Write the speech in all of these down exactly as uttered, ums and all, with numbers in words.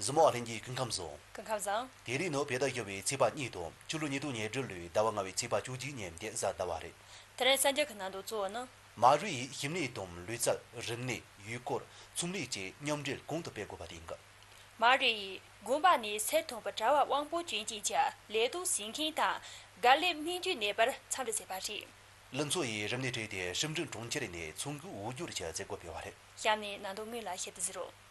གཟིགས་མོ་བ་ལྷན་རྒྱས་སྐུ་ཁམས་བཟང་། སྐུ་ཁམས་བཟང་། དེ་རིང་ནི་བོད་ཟླ་བཞི་པའི་ཚེས་པ་གཉིས་དང་ཕྱི་ལོ་ཉིས་སྟོང་ཉེར་དྲུག་ལོའི་ཟླ་བ་ལྔ་པའི་ཚེས་པ་བཅུ་གཅིག་ཉིན་ཏེ་གཟའ་ཟླ་བ་རེད། དེ་རིང་གསར་འགྱུར་གྱི་ནང་དུ་གཙོ་བོ་ནི། མ་རུའི་ཡིས་ཞིང་ལས་དང་ལུས་རྩལ། རིག་གནས། ཡུལ་སྐོར། ཚོང་ལས་བཅས་མཉམ་འབྲེལ་གོང་དུ་སྤེལ་དགོས་པ་དེ་ཡིན་གི། མ་རུའི་ཡིས་དགོན་པ་ནས་སེར་ཐོན་པའི་གྲྭ་བ་དབང་པོ་སྐྱོན་ཅན་གྱི་ལས་དོན་བྱེད་མཁན་དང་དགའ་ལྡན་སྨན་བཅོས་ནད་པར་འཚམས་འདྲི་བྱས་པ་རེད། ལུང་ཚོ་ཡིས་རིམས་ནད་ཁྲིད་དེ་ཧྲིན་ཀྲིན་གྲོང་ཁྱེར་ནས་ཚོང་གི་འོས་སྦྱོར་གྱི་མཛད་སྒོ་སྤེལ་བ་རེད། གཤམ་ནས་ནང་དོན་དངོས་ལ་ཞིབ་ཏུ་གཟིགས་རོགས།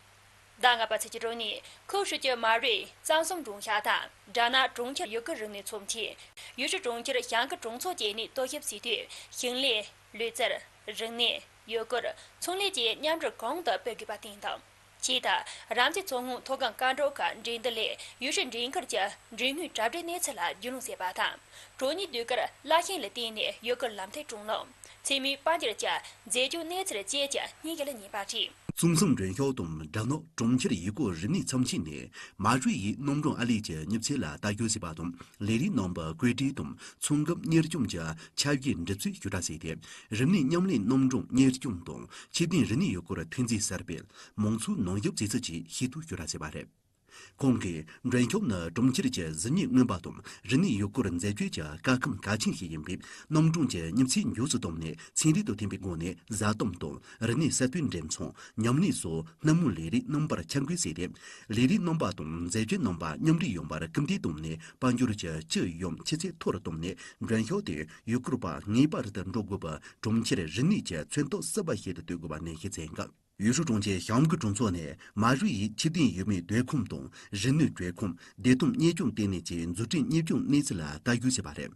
ཟླ་ལྔ་པ་ཚེས་བཅུ་དྲུག་ཉིན་ཁུལ་ཧྲི་ཅི་མ་རུའི་གཙང་གསུམ་གྲོང་ཤག་དང་སྦྲ་ནག་གྲོང་ཁྱེར་ཡུལ་སྐོར་རིག་གནས་ཚོགས་ཆེན། ཡུལ་ཤུལ་གྲོང་ཁྱེར་ཞང་ཀི་གྲོང་ཚོ་བཅས་ནས་གཏོར་བཤིག་བྱས་ཏེ་ཞིང་ལས། ལུས་རྩལ། རིག་གནས། ཡུལ་སྐོར། ཚོང་ལས་བཅས་མཉམ་འབྲེལ་གོང་དུ་སྤེལ་དགོས་པ་བསྟན་དང་། ཆེད་དུ་རང་བཙན་མཚོ་སྔོན་མཐོ་སྒང་སྐར་འགྲོ་ཁུལ་འགྲན་བསྡུར་ལས་ཡུལ་ཤུལ་འགྲན་ཁུལ་གྱི་འགྲན་དངུལ་གྲ་སྒྲིག་གནས་ཚུལ་ལ་རྒྱུས་ལོན་བྱས་པ་དང་། གྲོང་ཉིད་ཟློས་གར་བླ་ཤིང་ལ་བརྟེན་ནས་ཡུལ་སྐོར་ལམ་ཐིག་བསྐྲུན་ལུགས། མཚན་མོའི་པར་འགྱུར་གྱི་མཛེས་སྡུག་གནས་ཚུལ་བཅས་ཀྱི་སྙིང་གི་ལ་ཉེ་བ་རེད། གཙང་གསུམ་མགྲོན་ཤོག་དང་སྦྲ་ནག་གྲོང་ཁྱེར་ཡུལ་སྐོར་རིག་གནས་ཚོམས་ཆེན་ནས་མ་རུའི་ཡིས་རྣམ་གྲངས་ཨ་ལེ་ཀྱི་མྱུར་ཚད་ལ་ལྟ་སྐྱོང་བྱས་པ་དང་། ལས་རིགས་རྣམ་པ་བཀོད་སྒྲིག་དང་ཚོང་སྐབས་གཉེར་སྐྱོང་གྱི་ཆ་བཞག་འགྲུབ་ཚུལ་ཞིབ་ཕྲ་གསལ་ཏེ། རིམས་ནད་མཉམ་ལས་རྣམ་གྲངས་གཉེར་སྐྱོང་དང་ཆེད་དོན་རིག་གནས་ཡུལ་སྐོར་ཐོན་རྫས་གསར་སྤེལ། མང་ཚོགས་ནང་ཞུགས་བྱེད་ཚུལ་བཅས་ཞིབ་ཏུ་ཞིབ་ཕྲ་བྱས་པ་རེད། ཁོང་གིས་མགྲོན་ཤོག་ནི་གྲོང་ཁྱེར་གྱི་གཟི་ཉི་མངོན་པ་དང་རིག་གནས་ཡུལ་སྐོར་མཛེས་དཔྱོད་ཀྱི་སྐར་ཁུང་གལ་ཆེན་ཞིག་ཡིན་པས། རྣམ་གྲངས་ཀྱི་མྱུར་ཚད་མགྱོགས་སུ་བཏང་ནས་ཚན་རིག་དང་མཐུན་པའི་སྒོ་ནས་བཟའ་བཏུང་དང་རིག་གནས་གསར་གཏོད་འགྲེམས་ཚོང་། མཉམ་ལས་སོགས་སྣེ་མོ་ལས་རིགས་རྣམ་པར་འཆར་འགོད་བྱས་ཏེ། ལས་རིགས་རྣམ་པ་དང་མཛེས་དཔྱོད་རྣམ་པ་མཉམ་འདྲེས་ཡོང་བར་སྐུལ་འདེད་བཏང་ནས། དཔལ་འབྱོར་གྱི་སྤྱི་ཡོངས་ཆུ་ཚད་མཐོ་རུ་བཏང་ནས། མགྲོན་ཤོག་དེ་ཡུལ་སྐོར་པ་ངེས་པར་དུ་འགྲོ་དགོས་པའི་གྲོང་ཁྱེར་རིག་གནས་ཀྱི་མཚོན་རྟགས་གསར་པ་ཞིག་ཏུ་གཏོད་དགོས་པ་ནན་བཤད་མཛད་ཡོད་འདུག། ཡུལ་ཤུལ་གྲོང་ཁྱེར་ཞང་ཀི་གྲོང་ཚོ་ནས་མ་རུའི་ཡིས་ཆེད་དོན་ཡུལ་མིའི་སྡོད་ཁང་དང་རིག་ནུས་སྤྲོད་ཁང་། བདེ་ཐང་གཉེར་སྐྱོང་ལྟེ་གནས་བཅས་འཛུགས་སྐྲུན་གཉེར་སྐྱོང་གནས་ཚུལ་ལ་ལྟ་སྐྱོང་བྱས་པ་རེད།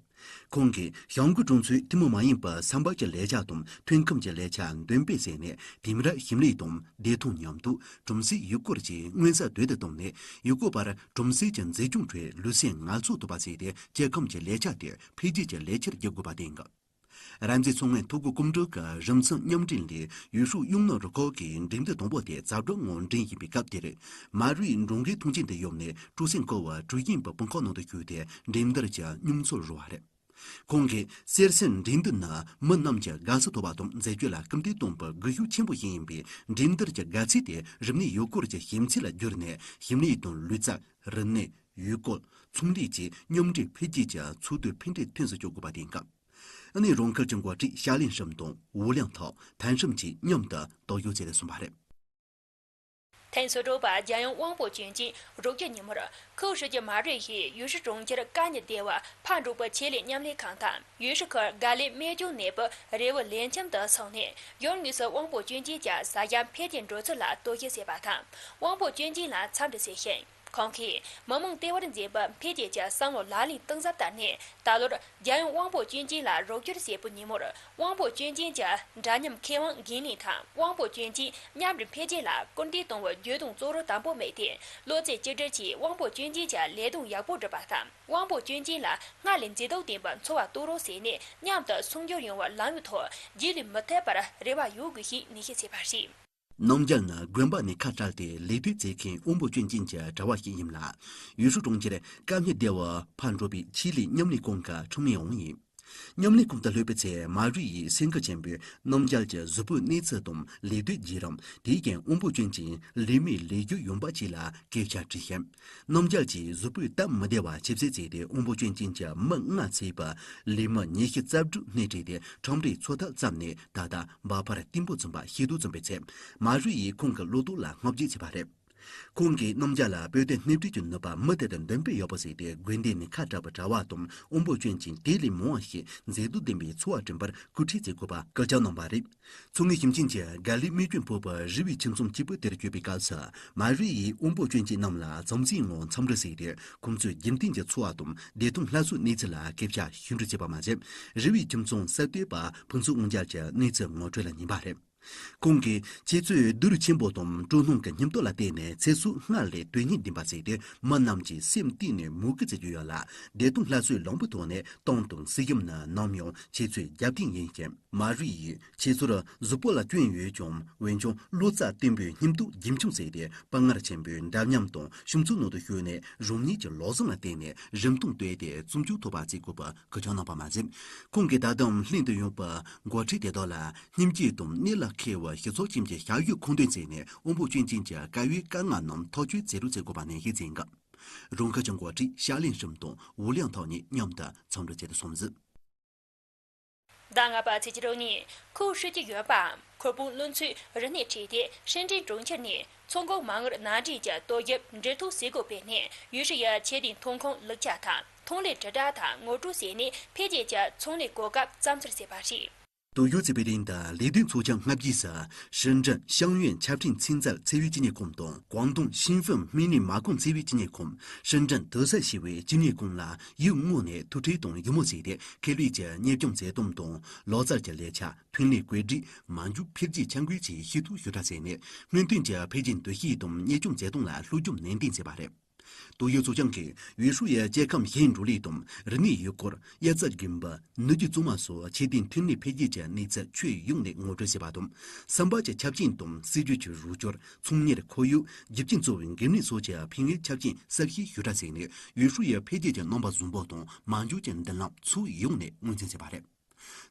ཁོང་གིས་ཞང་ཀི་གྲོང་ཚོའི་ཐུན་མོང་མ་ཡིན་པའི་ས་འབབ་ཀྱི་ལས་འཆར་དང་ཐོན་ཁུངས་ཀྱི་ལས་འཆར་འདོན་སྤེལ་བྱས་ནས། དེང་རབས་ཞིང་ལས་དང་བདེ་ཐང་མཉམ་དུ་གྲོང་གསེབ་ཡུལ་སྐོར་བཅས་མངོན་གསལ་དོད་དུ་བཏང་ནས། ཡུལ་སྐོར་པར་གྲོང་གསེབ་ཀྱི་མཛེས་ལྗོངས་ཁྲོད་ལུས་སེམས་ངལ་གསོ་ཐུབ་པ་བྱས་ཏེ། སྐྱེ་ཁམས་ཀྱི་ལས་འཆར་དེ་འཕེལ་རྒྱས་ཀྱི་ལས་འཆར་བརྒྱུད་དགོས་པ་བསྟན་གྱི། རབ་མཛེས་མཚོ་སྔོན་ཐོ་འགོད་སྐོར་འགྲུལ་གྱི་རིམ་མཚུངས་མཉམ་འབྲེལ་ལས་ཡུལ་ཤུལ་གཡུང་ནོར་ཁོག་གི་འགྲན་བསྡུར་དང་པོ་དེ་ཛ་དྲག་ངང་འགྲིམས་བཞིན་པའི་སྐབས་དེར། མ་རུའི་འགྲོ་མགོན་ཐང་ཆེན་དུ་ཡོང་ནས་སྤྲོ་སེམས་འཁོལ་བའི་གྲུ་གཟིངས་པའི་དཔུང་ཁག་ནང་དུ་ཞུགས་ཏེ། འགྲན་བསྡུར་གྱི་མྱོང་ཚོར་རོལ་བ་རེད། ཁོང་གིས་གསེར་སེར་འགྲན་བསྡུར་ནི་མི་རྣམས་ཀྱི་དགའ་བསུ་ཐོབ་པ་དང་མཛེས་དཔྱོད་ལ་སྐུལ་འདེད་གཏོང་བའི་སྒུལ་ཤུགས་ཆེན་པོ་ཞིག་ཡིན་པས། འགྲན་བསྡུར་གྱི་དགའ་ཚལ་དེ་རིག་གནས་ཡུལ་སྐོར་གྱི་ཞིང་ཚད་ལ་བསྒྱུར་ནས། ཞིང་ལས་དང་ལུས་རྩལ། རིག་གནས། ཡུལ་སྐོར། ཚོང་ལས་བཅས་མཉམ་འདྲེས་འཕེལ་རྒྱས་ཀྱི་ཚོགས་འདུའི་ཕན་འབྲས་ཐོན་སུ་འཇུག་དགོས་པ་བསྟན་གྱི། ཨ་ནི་རང་ཁུལ་གྱི་འགོ་ཁྲིད་ཤ་ལིན་ཧྲིན་དང་ཝུ་ལིང་ཐའོ། ཐན་ཧྲིན་གྱིས་མཉམ་དུ་དོགས་ཡོད་ཚད་དུ་སོང་བ་རེད། ཐེངས་སོ་དྲུག་པ་རྒྱལ་ཡོངས་དབང་པོ་སྐྱོན་ཅན་རོགས་སྐྱོར་ཉིན་མོར་ཁུལ་ཧྲི་ཅི་མ་རེ་ཞིག་ཡུལ་ཤུལ་གྲོང་ཁྱེར་ཀ་ཉི་སྡེ་བ་ཕ་འབྲུག་པའི་ཆེད་ལས་མཉམ་ལས་ཁང་དང་ཡུལ་ཤུལ་ཁུལ་དགའ་ལྡན་སྨན་སྐྱོང་ནད་པའི་རེ་བ་ལས་ཁྱིམ་དུ་སོང་ནས། ཡུལ་དངོས་སུ་དབང་པོ་སྐྱོན་ཅན་གྱི་བཟའ་བཅའ་འཕེལ་རྒྱས་འགྲོ་ཚུལ་ལ་རྟོག་ཞིབ་བྱས་པ་དང་། དབང་པོ་སྐྱོན་ཅན་ལ་འཚམས་འདྲི་བྱས་ཤིང་། ཁོང་གིས་མི་མང་ལྟེ་བར་འཛིན་པའི་འཕེལ་རྒྱས་ཀྱི་བསམ་བློ་ལག་ལེན་གཏིང་ཟབ་བསྟར་ནས། ད་ལོར་རྒྱལ་ཡོངས་དབང་པོ་སྐྱོན་ཅན་ལ་རོགས་སྐྱོར་བྱེད་པའི་ཉིན་མོར། དབང་པོ་སྐྱོན་ཅན་གྱི་འདྲ་མཉམ་མཁས་དབང་འགན་ལེན་དང་། དབང་པོ་སྐྱོན་ཅན་མཉམ་འབྲེལ་འཕེལ་རྒྱས་ལ་སྐུལ་འདེད་གཏོང་བའི་བརྗོད་དོན་གཙོ་བོར་དམ་པོ་དམིགས་ཏེ། བློ་རྩེ་གཅིག་སྒྲིལ་གྱིས་དབང་པོ་སྐྱོན་ཅན་གྱི་ལས་དོན་ཡག་པོ་སྒྲུབ་པ་དང་། དབང་པོ་སྐྱོན་ཅན་ལ་སྔར་ལས་མཛེས་སྡུག་ལྡན་པའི་འཚོ་བ་གཏོད་རོགས་བྱས་ནས། མཉམ་དུ་ཚོང་སྒྱུར་ཡོང་བའི་ལམ་བུའི་ཐོག་རྗེས་ལུས་མི་ཐེབས་པར་རེ་བ་ཡོད་དགོས་ཞེས་ནན་བཤད་བྱས་པ་རེད། རྣམ་རྒྱལ་ནི་དགོན་པ་ནས་ཁ་བྲལ་ཏེ་ལས་དོན་བྱེད་མཁན་དབང་པོ་སྐྱོན་ཅན་གྱི་གྲྭ་བ་ཞིག་ཡིན་ལ། ཡུལ་ཤུལ་གྲོང་ཁྱེར་ཀ་ཉི་སྡེ་བ་ཕ་འབྲུག་པའི་ཆེད་ལས་མཉམ་ལས་ཁང་གི་ཁྲིམས་ཡིག་དབང་ཡིན། མཉམ་ལས་ཁང་དུ་སླེབས་པའི་ཚེ། མ་རུའི་ཡིས་སེམས་འགུལ་ཆེན་པོས་རྣམ་རྒྱལ་གྱི་གཟུགས་པོའི་གནས་ཚུལ་དང་ལས་དོན་བརྒྱུད་རིམ། དེའི་རྐྱེན་དབང་པོ་སྐྱོན་ཅན་ལས་མེད་ལས་རྒྱུ་ཡོང་འབབ་བཅས་ལ་སྐད་ཆ་དྲིས་ཤིང་། རྣམ་རྒྱལ་གྱིས་གཟུགས་པོའི་སྟབས་མི་བདེ་བ་ཇེ་ཆེར་བརྩིས་ཏེ། དབང་པོ་སྐྱོན་ཅན་གྱི་མི་ལྔ་བརྩིས་པའི་ལས་མི་ཉི་ཤུ་རྩ་དྲུག་སྣེ་ཁྲིད་དེ་ཁྲོམ་རའི་འཚོ་ཐབས་བརྩམས་ནས། ད་ལྟ་འབབ་འཕར་བརྟན་པོ་བྱུང་བ་ཤེས་རྟོགས་བྱུང་བའི་ཚེ། མ་རུའི་ཡིས་ཁོང་གི་བློ་སྟོབས་ལ་བསྔགས་བརྗོད་བྱས་པ་རེད། ཁོང་གིས་རྣམ་རྒྱལ་ལ་བོད་དོན་སྣེ་ཁྲིད་ཀྱི་ནུས་པ་མུ་མཐུད་དུ་འདོན་སྤེལ་ཡག་པོ་བྱས་ཏེ། དགོན་སྡེ་ནས་ཁ་བྲལ་བའི་གྲྭ་བ་དང་དབང་པོ་སྐྱོན་ཅན་དེ་ལས་མང་བ་ཞིག་མཛེས་སྡུག་ལྡན་པའི་འཚོ་བ་བསྐྲུན་པར་སྐུལ་ཁྲིད་བྱེད་དགོས་པ་སྐུལ་ཀྱང་གནང་བ་རེད། མཚོ་སྔོན་ཞིང་ཆེན་གྱི་དགའ་ལྡན་སྨན་བཅོས་ཕོགས་པའི་རི་བོའི་ཁྱིམ་ཚང་གཅིག་པུ་དེར་བསྐྱོད་པའི་སྐབས་སུ། མ་རུའི་ཡིས་དབང་པོ་སྐྱོན་ཅན་རྣམས་ལ་གཟིམ་འཛུལ་ངང་འཚམས་འདྲི་བྱས་ཏེ། ཁོང་ཚོའི་རྒྱུན་ལྡན་གྱི་འཚོ་བ་དང་བདེ་ཐང་སླར་གསོའི་གནས་ཚུལ་ལ་སྐད་ཆ་ཞུ་འདྲི་བྱས་པ་མ་ཟད། རི་བོའི་ཁྱིམ་ཚང་གསར་གཏོད་པ་ཕུན་ཚོགས་དབང་རྒྱལ་གྱི་གནས་ཚུལ་ངོ་སྤྲོད་ལ་ཉན་པ་རེད། ཁོང་གིས་ཁྱེད་ཚོས་རྡུལ་ཆེན་པོ་དང་སྤྲོ་སྣང་གི་སྙིང་སྟོབས་ལ་བརྟེན་ནས་ཚེ་སྲོག་སྔར་ལས་དོན་སྙིང་ལྡན་པ་བྱས་ཏེ། མི་རྣམས་ཀྱི་སེམས་གཏིང་ནས་མོས་གུས་བྱེད་ཀྱི་ཡོད་ལ། བདེ་ཐང་སླར་གསོའི་ལམ་བུའི་ཐོག་ནས་ཏང་དང་སྲིད་གཞུང་ནི་ནམ་ཡང་ཁྱེད་ཚོའི་རྒྱབ་རྟེན་ཡིན་ཞིང་། མ་རུའི་ཡིས་ཁྱེད་ཚོར་གཟུགས་པོ་ལ་སྐྱོན་ཡོད་ཀྱང་། འོན་ཀྱང་བློ་རྩ་བརྟན་པོས་སྙིང་སྟོབས་རྒྱུན་འཁྱོངས་བྱས་ཏེ། དཔའ་ངར་ཆེན་པོས་འདྲ་མཉམ་དང་ཕྱུགས་འཚོའི་ནང་དུ་ཞུགས་ནས། རང་ཉིད་ཀྱི་ལག་ཟུང་ལ་བརྟེན་ནས་རིན་ཐང་བཏོད་དེ་བཙོན་འཇུག་ཐུབ་པ་བྱེད་དགོས་པ། སྐུལ་ཀྱང་གནང་བ་མ་ཟད། ཁོང་གིས་ད་དུང་ལྷན་དུ་ཡོང་བའི་འགོ་ཁྲིད་དེ་དག་ལ་སྙིང་རྗེ་དང་གནད་ལ་ མཁས་པ་ཞི་ཚོགས་ཅན་གྱི་ཞབས་ཞུའི་ཁུངས་སྟོན་བྱས་ནས་དབང་པོ་སྐྱོན་ཅན་གྱི་དཀའ་བའི་དཀའ་ངལ་རྣམས་ཐག་གཅོད་མཛད་རོགས་བྱེད་དགོས་པ་ནན་བཤད་མཛད་འགབ། རང་ཁུལ་གྱི་འགོ་ཁྲིད་ཤ་ལིན་ཧྲིན་དང་ཝུ་ལིང་ཐའོ་གཉིས་མཉམ་དུ་འཚམས་འདྲི་བྱས་ཏེ་གསུངས་ཟིན། ཟླ་ལྔ་པ་ཚེས་བཅུ་དྲུག་ཉིན་ཁོའུ་ཧྲི་ཅི་ཡོན་པའམ་ཁུ་པུང་བློན་ཚོས་རིག་གནས་ཁྲིད་དེ་ཧྲིན་ཀྲིན་གྲོང་ཁྱེར་ནས་མཚོ་འགག་མ་དངུལ་ནང་འདྲེན་གྱི་ཏོག་དབྱིབས་འབྲེལ་གཏུག་བྱེད་སྒོ་སྤེལ་ནས་ཡུལ་ཤུལ་ཡ་ཆེད་དོན་ཐོན་ཁུངས་ལེགས་ཆ་དང་ཐོན་ལས་དྲིལ་བསྒྲགས་དང་ངོ་སྤྲོད་བྱས་ནས་འཕེལ་རྒྱས་ཀྱི་ཚོང་ལས་གོ་སྐབས་བརྩམས་ཚུལ་བྱས་པ་རེད། དུ་ཡུ་ཚེ་པའི་རིང་དང་ལས་དོན་ཚོགས་ཆུང་ལྔ་བརྒྱའི་སར་ཧྲིན་ཀྲིན་ཤང་ཡོན་ཆ་འཕྲིན་ཚན་རྩལ་འཚེ་བའི་སྤྱི་གཉེར་ཁང་དང་ཀོང་ཏུང་ཤིན་ཧྥིན་སྨན་ནུས་མ་ཀུང་འཚེ་བའི་སྤྱི་གཉེར་ཁང་། ཧྲིན་ཀྲིན་དུ་ས་ཞེས་པའི་སྤྱི་གཉེར་ཁང་ལ་ཡུལ་དངོས་ནས་ཐུག་འཕྲད་དང་ཡིད་སྨོན་བྱས་ཏེ་ཁེ་ལས་ཀྱི་གཉེར་སྐྱོང་མཛད་སྟངས་དང་ལོ་ཙཱ་གྱི་ལས་འཆར་ཐོན་ལས་བཀོད་སྒྲིག་མ་འཇོག་འཕེལ་རྒྱས་འཆར་འགོད་བཅས་ཞུ་གཏུག་ཞུ་གྲ་བྱས་ནས་སྔོན་ཐོན་གྱི་འཕེལ་རྒྱས་འདུ་ཤེས་དང་གཉེར་སྐྱོང་མཛད་སྟངས་ལ་ལྷུག་རྒྱུན་ནན་ཏན་བྱས་པ་རེད། ཏོག་དབྱིབས་གཙོ་འཆར་གྱིས་ཡུལ་ཤུལ་ཡ་སྐྱེ་ཁམས་ཞན་འགྲོ་ལུགས་དང་རིག་གནས་ཡུལ་སྐོར། དབྱར་རྩྭ་དགུན་འབུ། ནུས་རྒྱུ་གཙང་མ་སོགས་ཆེད་དོན་ཐོན་ལས་འཕེལ་རྒྱས་ཀྱི་གནས་ཚུལ་ཁྱོན་ཡོངས་ནས་ངོ་སྤྲོད་བྱས་པ་དང་། ཟམ་པ་གྱི་ཆ་རྐྱེན་དང་སྲིད་ཇུས་ཀྱི་རོགས་སྐྱོར། ཚོང་གཉེར་ཁོར་ཡུག་རྒྱུ་རྐྱེན་གཙོ་བོའི་འགན་ནུས་སོགས་ཀྱི་ཕན་ཡོན་ཆ་རྐྱེན་གསལ་བཤད་ཞུ་གྲ་བྱས་ནས་ཡུལ་ཤུལ་ཡ་འཕེལ་རྒྱས་ཀྱི་རྣམ་པ་བཟང་པོ་དང་མ་འཇོག་ཀྱི་མདུན་ལམ་ཚོ་ཡོངས་ནས་ངོས་འཛིན་བྱས་པ་རེད།